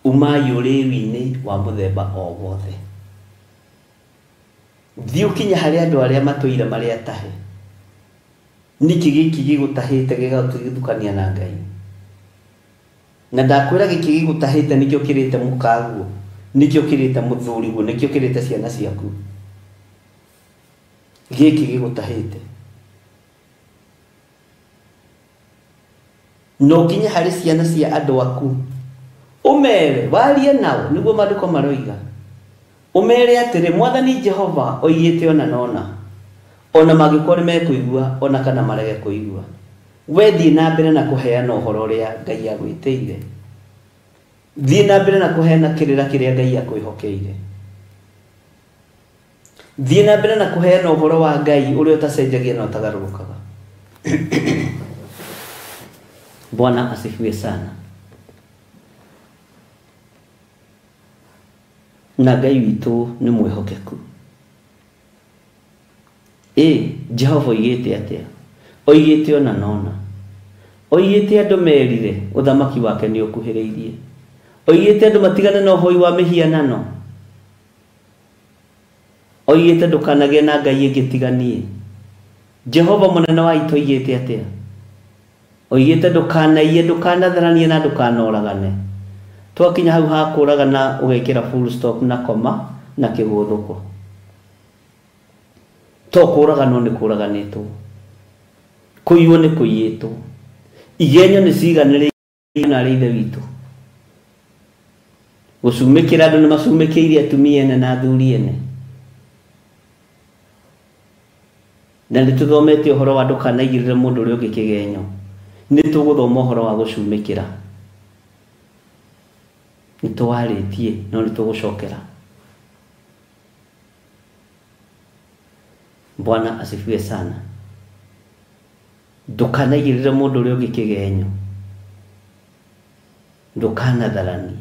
Umai ũrĩwi-inĩ wa mũthemba o wothe. Thiĩ ũkinye harĩ andũ arĩa matũire marĩ atahe. Nĩkĩ gĩkĩ gĩgũtahĩte gĩgagũtigithũkania na Ngai? Na ndakwĩra gĩkĩ gĩgũtahĩte nĩkĩo kĩrĩte mũkaguo, nĩkĩo kĩrĩte mũthuriguo, nĩkĩo kĩrĩte ciana ciaku. Gĩkĩ gĩgũtahĩte. No ũkinye harĩ ciana cia andũ aku, ũmere, warie nao, nĩguo maandĩko maroiga. Ũmere atĩrĩ, Mwathani Jehova oigĩte ona nona, ona mangĩkorwo nĩ mekũigua ona kana marege kũigua, we thiĩ na mbere na kũheana ũhoro ũrĩa Ngai agwĩtĩire. Thiĩ na mbere na kũheana kĩrĩra kĩrĩa Ngai akwĩhokeire. Thiĩ na mbere na kũheana ũhoro wa Ngai ũrĩa ũtacenjagia na ũtagarũrũkaga. Bwana asifiwe sana. Na Ngai witũ nĩ mwĩhokeku. Ĩ Jehova oigĩte atĩa? Oigĩte ona nona. Oigĩte andũ merire ũthamaki wake nĩ ũkuhĩrĩirie. Oigĩte andũ matigane na ũhoi wa mĩhianano. Oigĩte ndũkanagĩe na Ngai ĩngĩ tiga niĩ. Jehova mũnene wa ita oigĩte atĩa? Oigĩte ndũkanaiye, ndũkanatharanie na ndũkanoragane. Twakinya hau ha kũragana ũgekĩra full stop na koma na kĩgũthũko. To kũraganwo nĩ kũraganĩtwo, kũiywo nĩ kũiyĩtwo, igenyo nĩ ciganĩrĩire na arĩ ithe witũ. Gũcumĩkĩra andũ nĩ macumĩkĩire atumia ene na athuri ene. Na nĩ tũthomete ũhoro wa ndũkanaigĩrĩre mũndũ ũrĩa ũngĩ kĩgenyo. Nĩ tũgũthoma ũhoro wa gũcumĩkĩra. Nĩ tũwarĩtie no nĩ tũgũcokera. Bwana asifiwe sana. Ndũkanaigĩrĩre mũndũ ũrĩa ũngĩ kĩgenyo, ndũkanatharanie,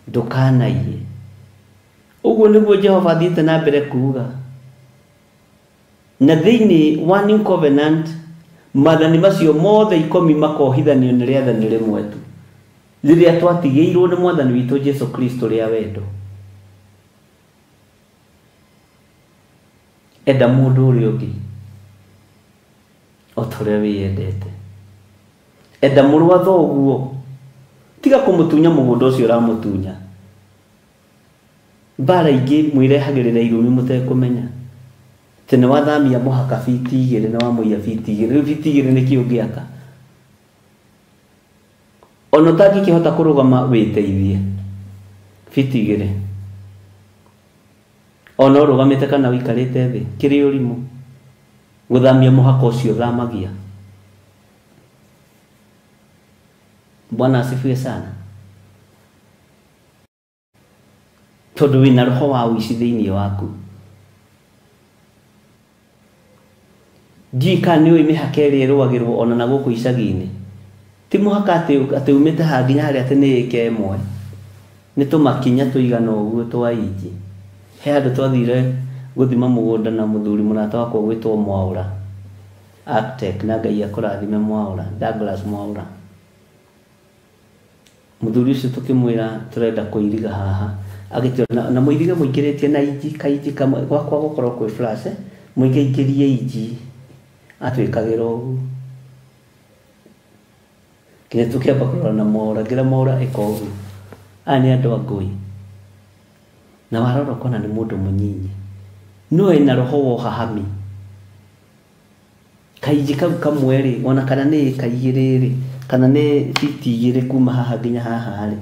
ndũkanaiye. Ũguo nĩguo Jehova athiĩte na mbere kuuga. Na thĩinĩ wa New Covenant maathani macio mothe 10 makohithanio nĩ rĩathani rĩmwe tu, rĩrĩa twatigĩirwo nĩ Mwathani witũ Jesu Kristo rĩa wendo. Enda mũndũ ũrĩa ũngĩ o ta ũrĩa wĩyendete. Enda mũrũ wa thoguo, tiga kũmũtunya mũgũnda ũcio ũramũtunya. Mbara ingĩ mwĩrehagĩrĩra irumi mũtekũmenya. Atĩ nĩ wathamia mũhaka biti 2, nĩ wamũiya biti 2, rĩu biti 2 nĩkĩ ũngĩaka? Ona ũtangĩkĩhota kũrũgama wĩteithie biti 2, ona ũrũgamĩte kana ũikarĩte thĩ, kĩrĩ ũrimũ gũthamia mũhaka ũcio ũthamagia. Bwana asifiwe sana. Tondũ wĩna roho wa ũici thĩinĩ waku. Ndiũĩ kana nĩ ũĩ mĩhaka ĩrĩa ĩrũagĩrwo ona na gũkũ icagi-inĩ. Ti mũhaka atĩ umĩte haha nginya harĩa atĩ nĩ ĩka ĩmwe. Nĩ tũmakinya tũigana ũguo twa inji. He handũ twathire gũthima mũgũnda na mũthuri mũrata wakwa ũgwĩtwo Mwaũra. Architect na Ngai akũrathime Mwaũra, Douglas Mwaũra. Mũthuri ũcio tũkĩmwĩra tũrenda kũiriga haha. Agĩtwĩra na mũirige mũingĩrĩtie na inji kainji kamwe gwakwa gũkorwo kwĩ flash mũingĩingĩrie inji. Atwĩkagĩra ũguo. Nginya tũkĩamba kũrora na Mwaũra, ngĩra Mwaũra ĩka ũguo. Aya nĩ andũ a ngũi. Na warora ũkona nĩ mũndũ mũnyinyi. No ena roho wa ũhahami. Kainji kau kamwe rĩ, ona kana nĩ ĩka igĩrĩ rĩ, kana nĩ fiti igĩrĩ kuma haha nginya haha rĩ,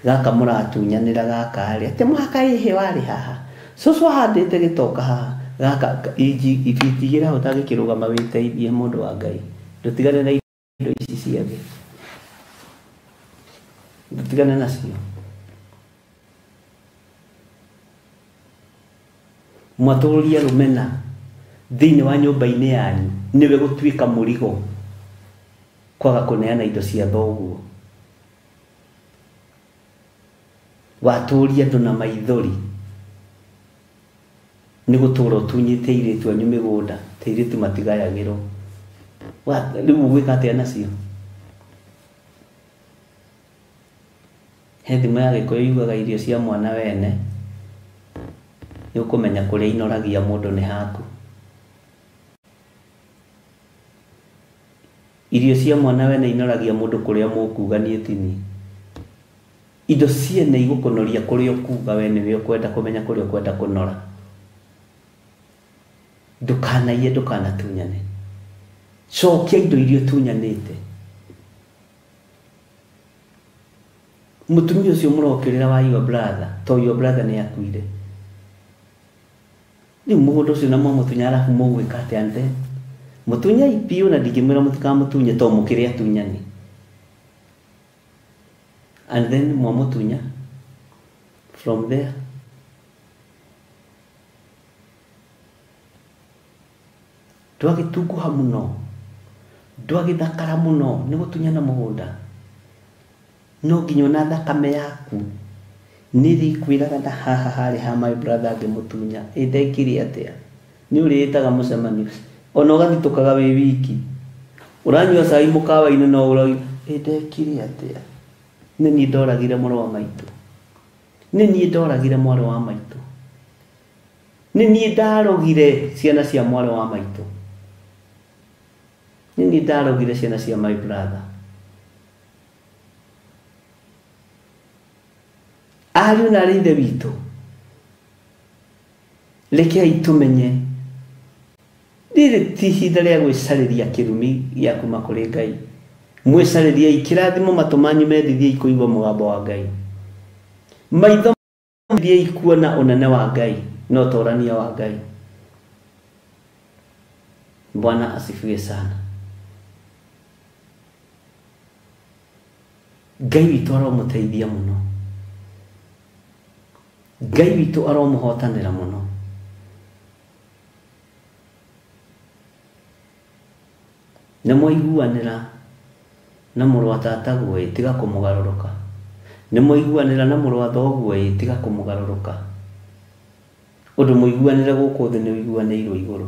gaka mũratunyanĩra gaka rĩ, atĩ mũhaka ĩhĩ warĩ haha. Cũcũ ahandĩte gĩtoka haha, gaka inji fiti igĩrĩ hau ũtangĩkĩrũgama wĩteithie mũndũ wa Ngai. Ndũtigane na indo ici cia thĩ. Ndũtigane nacio. Mwatũrũria rũmena thĩinĩ wa nyũmba-inĩ yanyu nĩwe gũtuĩka mũrigo kwaga kũneana indo cia thoguo. Watũria andũ na maithori nĩ gũtũra ũtunyĩte airĩtu anyu mĩgũnda, ta airĩtu matigayagĩrwo. Rĩu ũgwĩka atĩa nacio? He thimo ya Gĩkũyũ yugaga irio cia mwana wene nĩ ũkũmenya kũrĩa inoragia mũndũ nĩ haku. Irio cia mwana wene inoragia mũndũ kũrĩa mũkuga niĩ tini. Indo ciene igũkũnoria kũrĩa ũkuga we nĩwe ũkwenda kũmenya kũrĩa ũkwenda kũnora. Ndũkanaiye, ndũkanatunyane. Cokia indo iria ũtunyanĩte. Mũtumia ũcio mũrokĩrĩra wa your brother, to your brother nĩ akuire. Rĩu mũgũnda ũcio na mwamũtunya arabu mũgwĩka atĩa and then? Mũtunyei biũ na ndingĩmwĩra mũtikamũtunye to mũkĩrĩ atunyani. And then mwamũtunya from there. Ndwagĩtunguha mũno, ndwagĩthakara mũno nĩ gũtunyana mũgũnda. No nginya ona thakame yaku nĩ ĩrĩkwĩraga na haha harĩ ha my brother ngĩmũtunya, ĩ ndekire atĩa? Nĩ ũrĩĩtaga mũcemanio ona ũgathitũkaga wĩ wiki. Ũranyua cai mũkawa-inĩ no ũroiga ĩ ndekire atĩa? Nĩ niĩ ndoragire mũrũ wa maitũ. Nĩ niĩ ndoragire mwarĩ wa maitũ. Nĩ niĩ ndarogire ciana cia mwarĩ wa maitũ. Nĩ niĩ ndarogire ciana cia my brother. Ariũ na arĩ ithe witũ, rekei tũmenye rĩrĩ ti ihinda rĩa gwĩcarĩria kĩrumi gĩa kuma kũrĩ Ngai. Mwĩcarĩriei kĩrathimo matũ manyu mendithiei kũigua mũgambo wa Ngai. Maitho mendithiei kuona ũnene wa Ngai na ũtorania wa Ngai. Bwana asifiwe sana. Ngai witũ aromũteithia mũno. Ngai witũ aromũhotanĩra mũno. Nĩ mwaiguanĩra na mũrũ wa tataguo ĩ, tiga kũmũgarũrũka. Nĩ mwaiguanĩra na mũrũ wa thoguo ĩ, tiga kũmũgarũrũka. Ũndũ mũiguanĩre gũkũ thĩ nĩ ũiguanĩirwo igũrũ.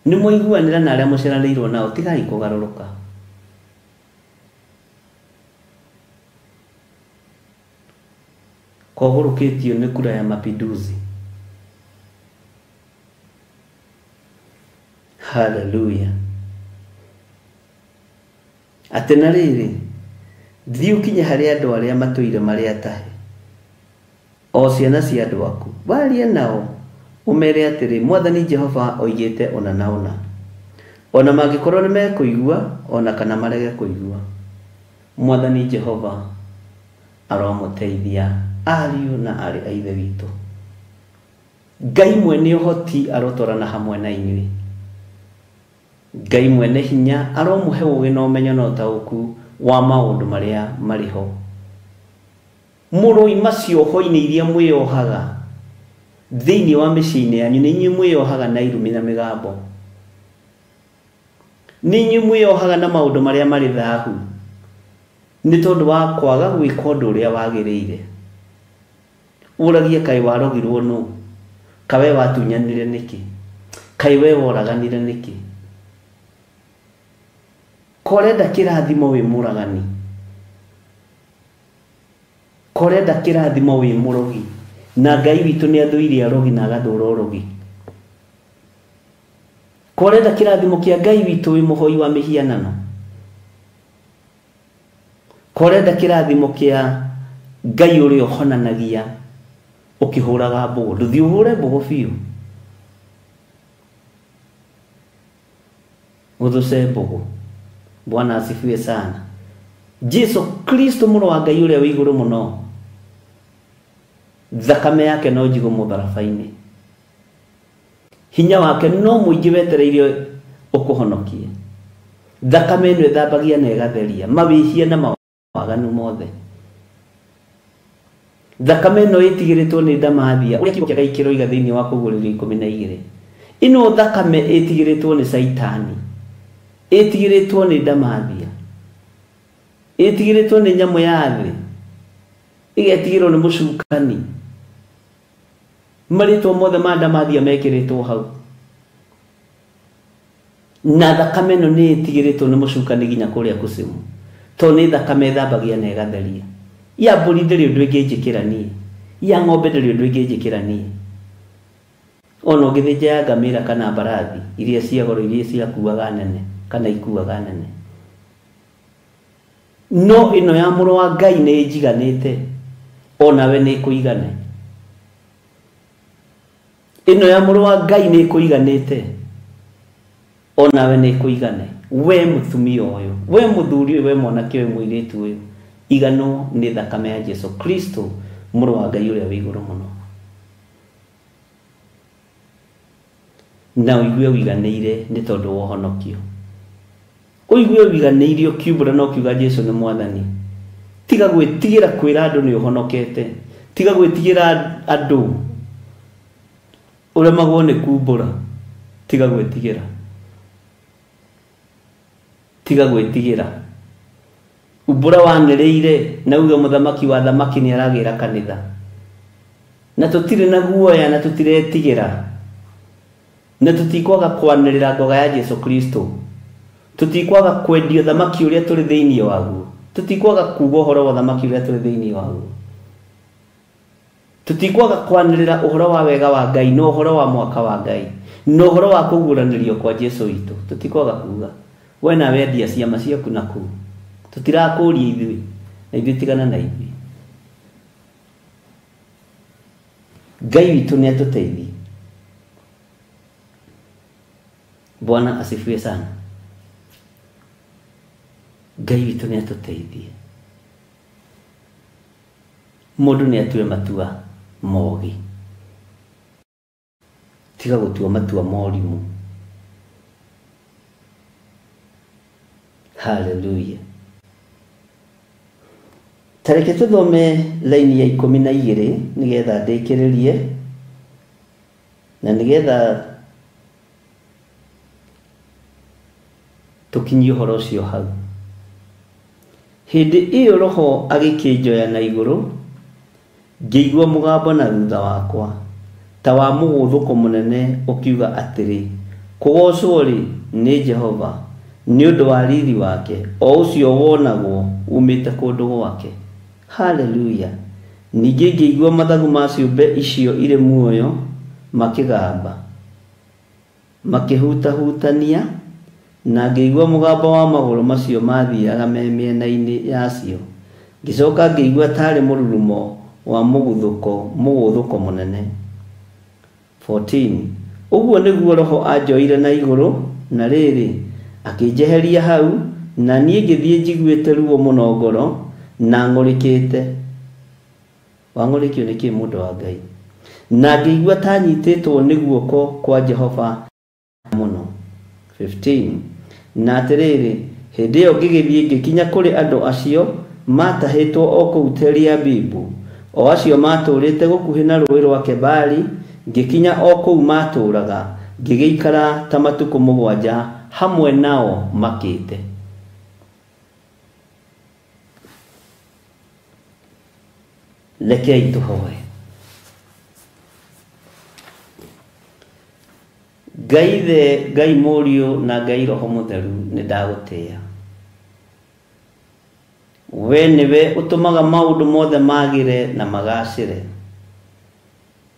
Nĩ mwaiguanĩra na arĩa mũciaranĩirwo nao, tigai kũgarũrũka. Kogũrũkĩtio nĩ kura ya mapinduzi. Hallelujah. Atĩ na rĩrĩ, thiĩ ũkinye harĩ andũ arĩa matũire marĩ atahe, o ciana cia andũ aku, warie nao ũmere atĩrĩ, Mwathani Jehova oigĩte ũna na ũna. Ona mangĩkorwo nĩ mekũigua ona kana marege kũigua. Mwathani Jehova aromũteithia ariũ na aarĩ a ithe witũ. Ngai mwene ũhoti arotwarana hamwe na inyuĩ. Ngai mwene hinya aromũhe ũũgĩ na ũmenyo na ũtaũku wa maũndũ marĩa marĩ ho. Mũroima cioho-inĩ iria mwĩyohaga Thĩinĩ wa mĩciĩ-inĩ yanyu nĩ inyuĩ mwĩyohaga na irumi na mĩgambo. Nĩ inyuĩ mwĩyohaga na maũndũ marĩa marĩ thahu. Nĩ tondũ wa kwaga gwĩka ũndũ ũrĩa wagĩrĩire. Ũragie kaĩ warogirwo nũ? Kaĩ we watunyanire nĩkĩ? Kaĩ we woraganire nĩkĩ? Korenda kĩrathimo wĩ mũragani. Korenda kĩrathimo wĩ mũrogi. Na Ngai witũ nĩ athũire arogi na agathũra ũrogi. Korenda kĩrathimo kĩa Ngai witũ wĩ mũhoi wa mĩhianano. Korenda kĩrathimo kĩa Ngai ũrĩa ũhonanagia ũkĩhũraga mbũgũ. Ndũthiĩ ũhũre mbũgũ biũ. Ũthũce mbũgũ. Bwana asifiwe sana. Jesu Kristo mũrũ wa Ngai ũrĩa wĩ igũrũ mũno. Thakame yake no njigũ mũtharaba-inĩ. Hinya wake no mũingĩ wetereire ũkũhonokie. Thakame ĩno ĩthambagia na ĩgatheria mawĩhia na mawaganu mothe. Thakame ĩno ĩtigĩrĩtwo nĩ ndamathia ũrĩa kiugo kĩa Ngai kĩroiga thĩinĩ wa Kũguũrĩrio 12. Ĩno thakame ĩtigĩrĩtwo nĩ Caitani, ĩtigĩrĩtwo nĩ ndamathia, ĩtigĩrĩtwo nĩ nyamũ ya thĩ, ĩgetigĩrwo nĩ mũcukani. Marĩtwa mothe ma ndamathia mekĩrĩtwo hau. Na thakame ĩno nĩ ĩtigĩrĩtwo nĩ mũcukani nginya kũrĩa kuzimu. Tondũ nĩ thakame ĩthambagia na ĩgatheria. Ya mbũri ndĩrĩ ũndũ ĩngĩnjĩkĩra niĩ. Ya ng'ombe ndĩrĩ ũndũ ĩngĩnjĩkĩra niĩ. Ona ũngĩthĩnja ya ngamĩra kana mbarathi iria cia goro iria ciakuaga nene kana ikuaga nene. No ĩno ya mũrũ wa Ngai nĩ ĩnjiganĩte. Onawe nĩ ĩkũigane. Ĩno ya mũrũ wa Ngai nĩ ĩkũiganĩte. Onawe nĩ ĩkũigane. We mũtumia ũyũ, we mũthuri ũyũ, we mwanake ũyũ, mũirĩtu ũyũ, iganwo nĩ thakame ya Jesu Kristo mũrũ wa Ngai ũrĩa wĩ igũrũ mũno. Na ũigue ũiganĩire nĩ tondũ wa ũhonokio. Ũigue ũiganĩire ũkiumbũra na ũkiuga Jesu nĩ mwathani. Tiga gwĩtigĩra kwĩra andũ nĩ ũhonokete. Tiga gwĩtigĩra andũ ũremagwo nĩ kumbũra. Tiga gwĩtigĩra. Tiga gwĩtigĩra. Umbũra wanĩrĩire na uge mũthamaki wa thamaki nĩ aragĩra kanitha. Na tũtirĩ na guoya na tũtiretigĩra. Na tũtikwaga kwanĩrĩra ngoga ya Jesu Kristo. Tũtikwaga kwendia thamaki ũrĩa tũrĩ thĩinĩ waguo. Tũtikwaga kuga ũhoro wa thamaki ũrĩa tũrĩ thĩinĩ waguo. Tũtikwaga kwanĩrĩra ũhoro wa wega wa Ngai na ũhoro wa mwaka wa Ngai na ũhoro wa kũguũranĩrio kwa Jesu witũ. Tũtikwaga kuga. We nawe endia ciama ciaku na kũu. Tũtirakũria ithuĩ na ithuĩ tigana na ithuĩ. Ngai witũ nĩ atũteithie. Bwana asifiwe sana. Ngai witũ nĩ atũteithie. Mũndũ nĩ atue matua mogi. Tiga gũtua matua morimũ. Hallelujah. Tareke tũthome laini ya 12 nĩgetha ndĩkĩrĩrie na nĩgetha tũkinyie ũhoro ũcio hau. Hĩndĩ ĩyo Roho agĩkĩnjoya na igũrũ, ngĩigua mũgambo na thutha wakwa ta wa mũgũthũko mũnene ũkiuga atĩrĩ, kũgoocwo-rĩ nĩ Jehova nĩ ũndũ wa riri wake o ũcio wonagwo umĩte kũndũ gwake. Hallelujah. Ningĩ ngĩigua mathagu ma ciũmbe icio irĩ muoyo makĩgamba, makĩhutahutania, na ngĩigua mũgambo wa magũrũ macio mathiaga me mĩena-inĩ yacio. Ngĩcoka ngĩigua tarĩ mũrurumo wa mũgũthũko mũnene. 14. Ũguo nĩguo Roho anjoire na igũrũ, na rĩrĩ akĩnjeheria hau, na niĩ ngĩthiĩ njiguĩte ruo mũno ngoro na ng'ũrĩkĩte. Wang'ũrĩkio nĩ kĩ mũndũ wa Ngai? Na ngĩigua ta nyitĩtwo nĩ guoko kwa Jehova mũno. 15. Na atĩrĩrĩ, hĩndĩ ĩyo ngĩgĩthiĩ ngĩkinya kũrĩ andũ acio matahĩtwo o kũu Teli-Abibu, o acio matũũrĩte gũkuhĩ na rũũĩ rwa Kebari, Ngĩkinya o kũu matũũraga, ngĩgĩikara ta matukũ 7 hamwe nao makĩte. Rekei tũhoe. Ngai Ithe, Ngai Mũriũ na Ngai Roho Mũtheru, nĩ ndagũtĩĩa. We nĩwe ũtũmaga maũndũ mothe magĩre na magacĩre.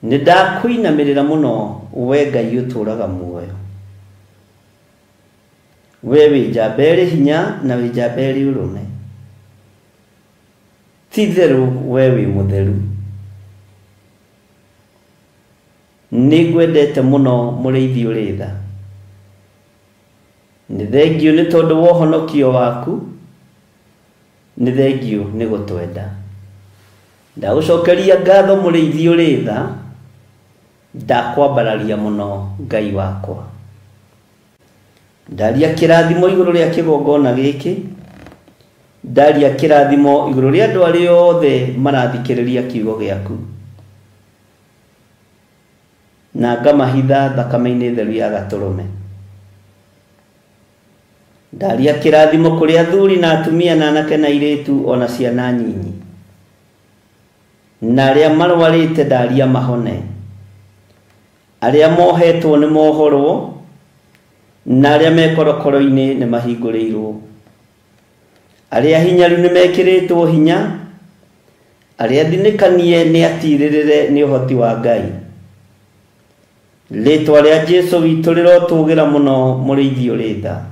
Nĩ ndakũinamĩrĩra mũno, we Ngai ũtũũraga muoyo. We wĩ njamba ĩrĩ hinya na wĩ njamba ĩrĩ ũrũme. Ti itherũ we wĩ mũtheru. Nĩ ngwendete mũno mũrĩithi ũrĩ tha. Nĩ thengiũ nĩ tondũ wa ũhonokio waku, nĩ thengiũ nĩ gũtwenda. Ndagũcokeria ngatho mũrĩithi ũrĩ tha, ndakwambararia mũno Ngai wakwa. Ndaria kĩrathimo igũrũ rĩa kĩgongona gĩkĩ, ndaria kĩrathimo igũrũ rĩa andũ arĩa othe marathikĩrĩria kiugo gĩaku, na ngamahitha thakame-inĩ theru ya Gatũrũme. Ndaria kĩrathimo kũrĩ athuri na atumia na anake na airĩtu ona ciana nyinyi, na arĩa marwarĩte ndaria mahone, arĩa mohetwo nĩ mohorwo, na arĩa me korokoro-inĩ nĩ mahingũrĩirwo, arĩa hinyaru nĩ mekĩrĩtwo hinya, arĩa thinĩkanie nĩ atirĩrĩre nĩ ũhoti wa Ngai. Rĩtwa rĩa Jesũ witũ rĩrotũgĩra mũno mũrĩithi ũrĩ tha.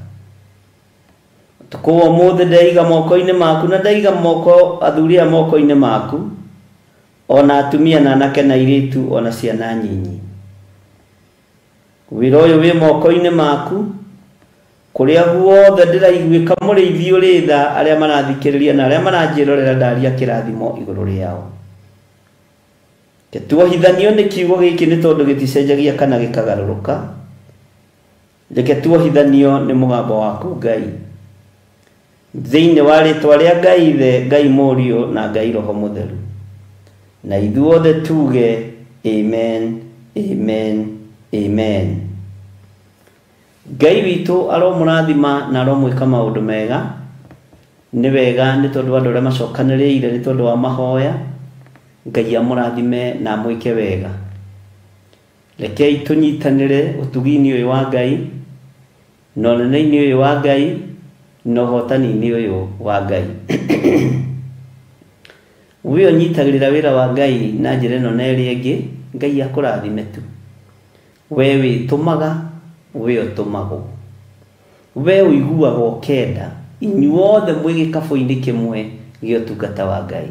Ũtukũ wa ũmũthĩ ndeiga moko-inĩ maku na ndaiga moko athuri aya moko-inĩ maku, ona atumia na anake na airĩtu ona ciana nyinyi. Wĩra ũyũ wĩ moko-inĩ maku, kũrĩa guothe ndĩraiguĩka mũrĩithi ũrĩ tha, arĩa marathikĩrĩria na arĩa maranjĩrorera ndaria kĩrathimo igũrũ rĩao. Reke tuohithanio nĩ kiugo gĩkĩ nĩ tondũ gĩticenjagia kana gĩkagarũrũka. Reke tuohithanio nĩ mũgambo waku Ngai. Thĩinĩ wa rĩtwa rĩa Ngai Ithe, Ngai Mũriũ na Ngai Roho Mũtheru. Na ithuothe tuge amen, amen, amen. Ngai witũ aromũrathima na aromwĩka maũndũ mega. Nĩ wega nĩ tondũ wa andũ arĩa macokanĩrĩire nĩ tondũ wa mahoya. Ngai amũrathime na amwĩke wega. Rekei tũnyitanĩre ũtugi-inĩ ũyũ wa Ngai, na ũnene-inĩ ũyũ wa Ngai, na ũhotani-inĩ ũyũ wa Ngai. We ũnyitagĩrĩra wĩra wa Ngai na njĩra ĩno na ĩrĩa ĩngĩ, Ngai akũrathime tu. We wĩtũmaga, we ũtũmagwo. We ũiguaga ũkenda, inyuothe mwĩ gĩkabũ-inĩ kĩmwe gĩa ũtungata wa Ngai.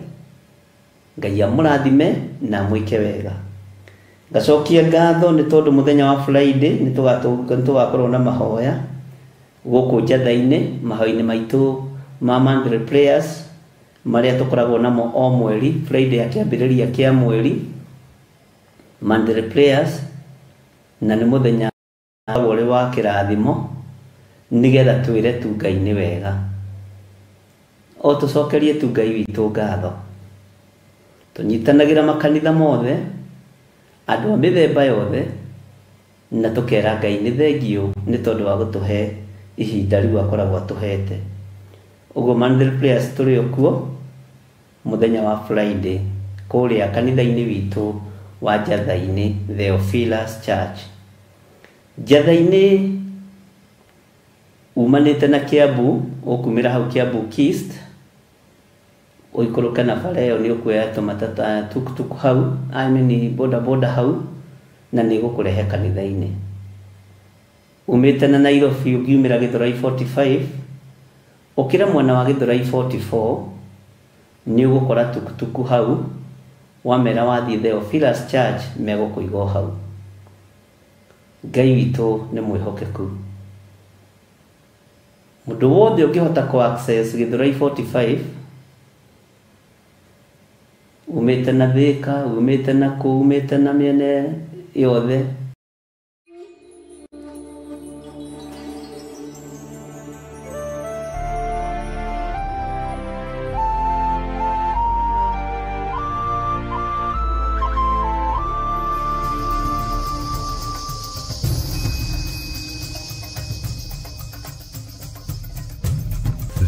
Ngai amũrathime na amwĩke wega. Ngacokia ngatho nĩ tondũ mũthenya wa Friday nĩ tũgakorwo na mahoya gũkũ Njatha-inĩ, mahoya-inĩ maitũ ma monthly prayers marĩa tũkoragwo namo o mweri, Friday ya kĩambĩrĩria kĩa mweri, monthly prayers, na nĩ mũthenya ũrĩ wa kĩrathimo nĩgetha twĩre tu Ngai nĩ wega. O tũcokerie tu Ngai witũ ngatho. Tũnyitanagĩra makanitha mothe, andũ a mĩthemba yothe, na tũkera Ngai nĩ thengiũ nĩ tondũ wa gũtũhe ihinda rĩu akoragwo atũhete. Ũguo monthly prayers tũrĩ o kuo mũthenya wa Friday kũrĩa kanitha-inĩ witũ wa Njatha-inĩ, Theophilus Church. Njatha-inĩ umanĩte na Kiambu, ũkumĩra hau Kiambu Kist, ũikũrũke na bara ĩyo nĩ ũkuoya tũmatata tuktuk hau, I mean boda boda hau, na nĩ ĩgũkũrehe kanitha-inĩ. Umĩte na Nairobi ũngiumĩra Gĩthũrai 45, ũkĩre mwena wa Gĩthũrai 44, nĩ ũgũkora tuktuku hau, wamera wathiĩ Theophilus Church megũkũiga o hau. Ngai witũ nĩ mwĩhokeku. Mũndũ wothe ũngĩhota kũ access Gĩthũrai 45, umĩte na Thĩka, umĩte na kũ, umĩte na mĩena yothe,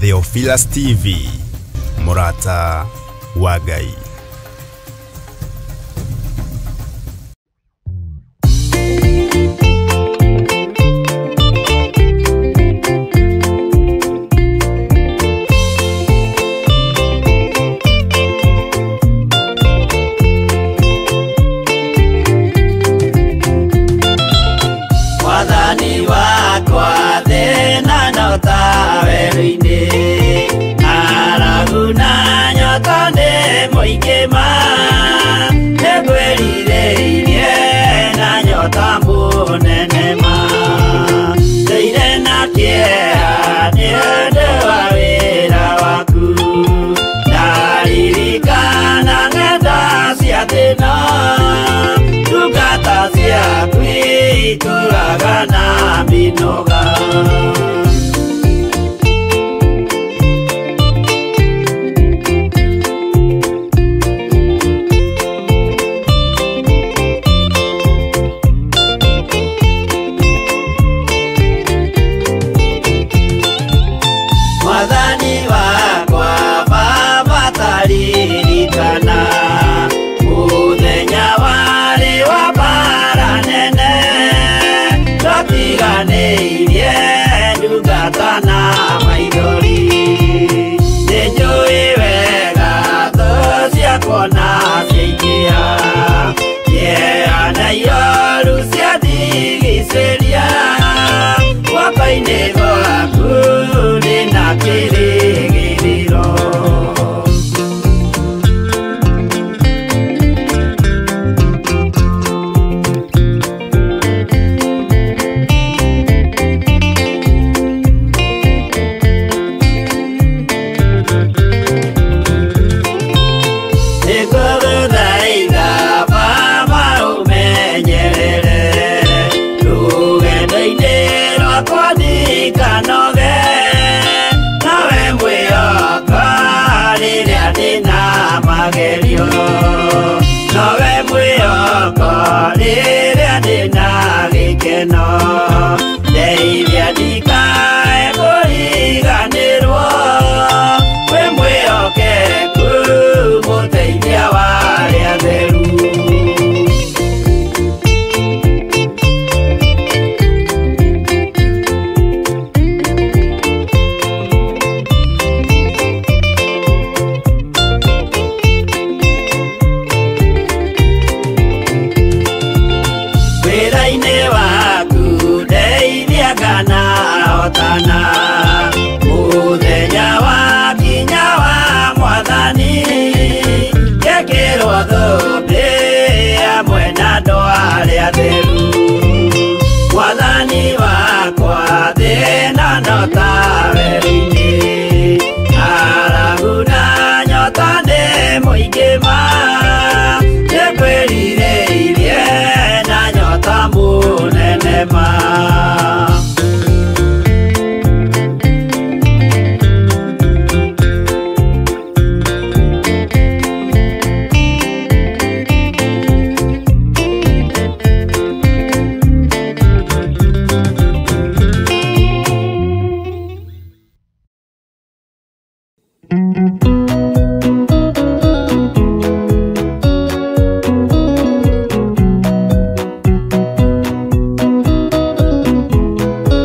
Theophilus TV, mũrata wa Ngai. Mwathani wakwa thĩna no ta werũ-inĩ, ng'aragu na nyota nĩ mũingĩ ma, nĩngwĩrirĩirie na nyota mũnene ma, ndũire na kĩeha nĩ ũndũ wa wĩra waku, ndaririkana ng'enda cia thĩna, ndungata ciaku itũraga na mĩnoga. Mwathani wakwa Baba taririkana mũthenya warĩ wa mbara nene, twatiganĩirie ndungata na maithori, nĩnjũĩ wega thũ ciakwa na ciaingĩha, kĩeha na ioru ciandigicĩria, guoko-inĩ gwaku ndĩna kĩrĩgĩrĩro. Nĩngũgũthaitha Baba ũmenyerere rũgendo-inĩ rwakwa ndikanoge, nawe mwĩhoka rĩrĩa ndĩna magerio, nowe mwĩhoko rĩrĩa ndĩna gĩkeno, ndeithia ndikae kũriganĩrwo, wĩ mwĩhokeku mũteithia wa arĩa atheru. Wĩra-inĩ waku ndeithia kana hotana, mũthenya wakinya wa Mwathani, ngekĩrwo thũmbĩ hamwe na andũ arĩa atheru. Mwathani wakwa thĩna no ta werũ-inĩ, ng'aragu na nyota nĩ mũingĩ ma,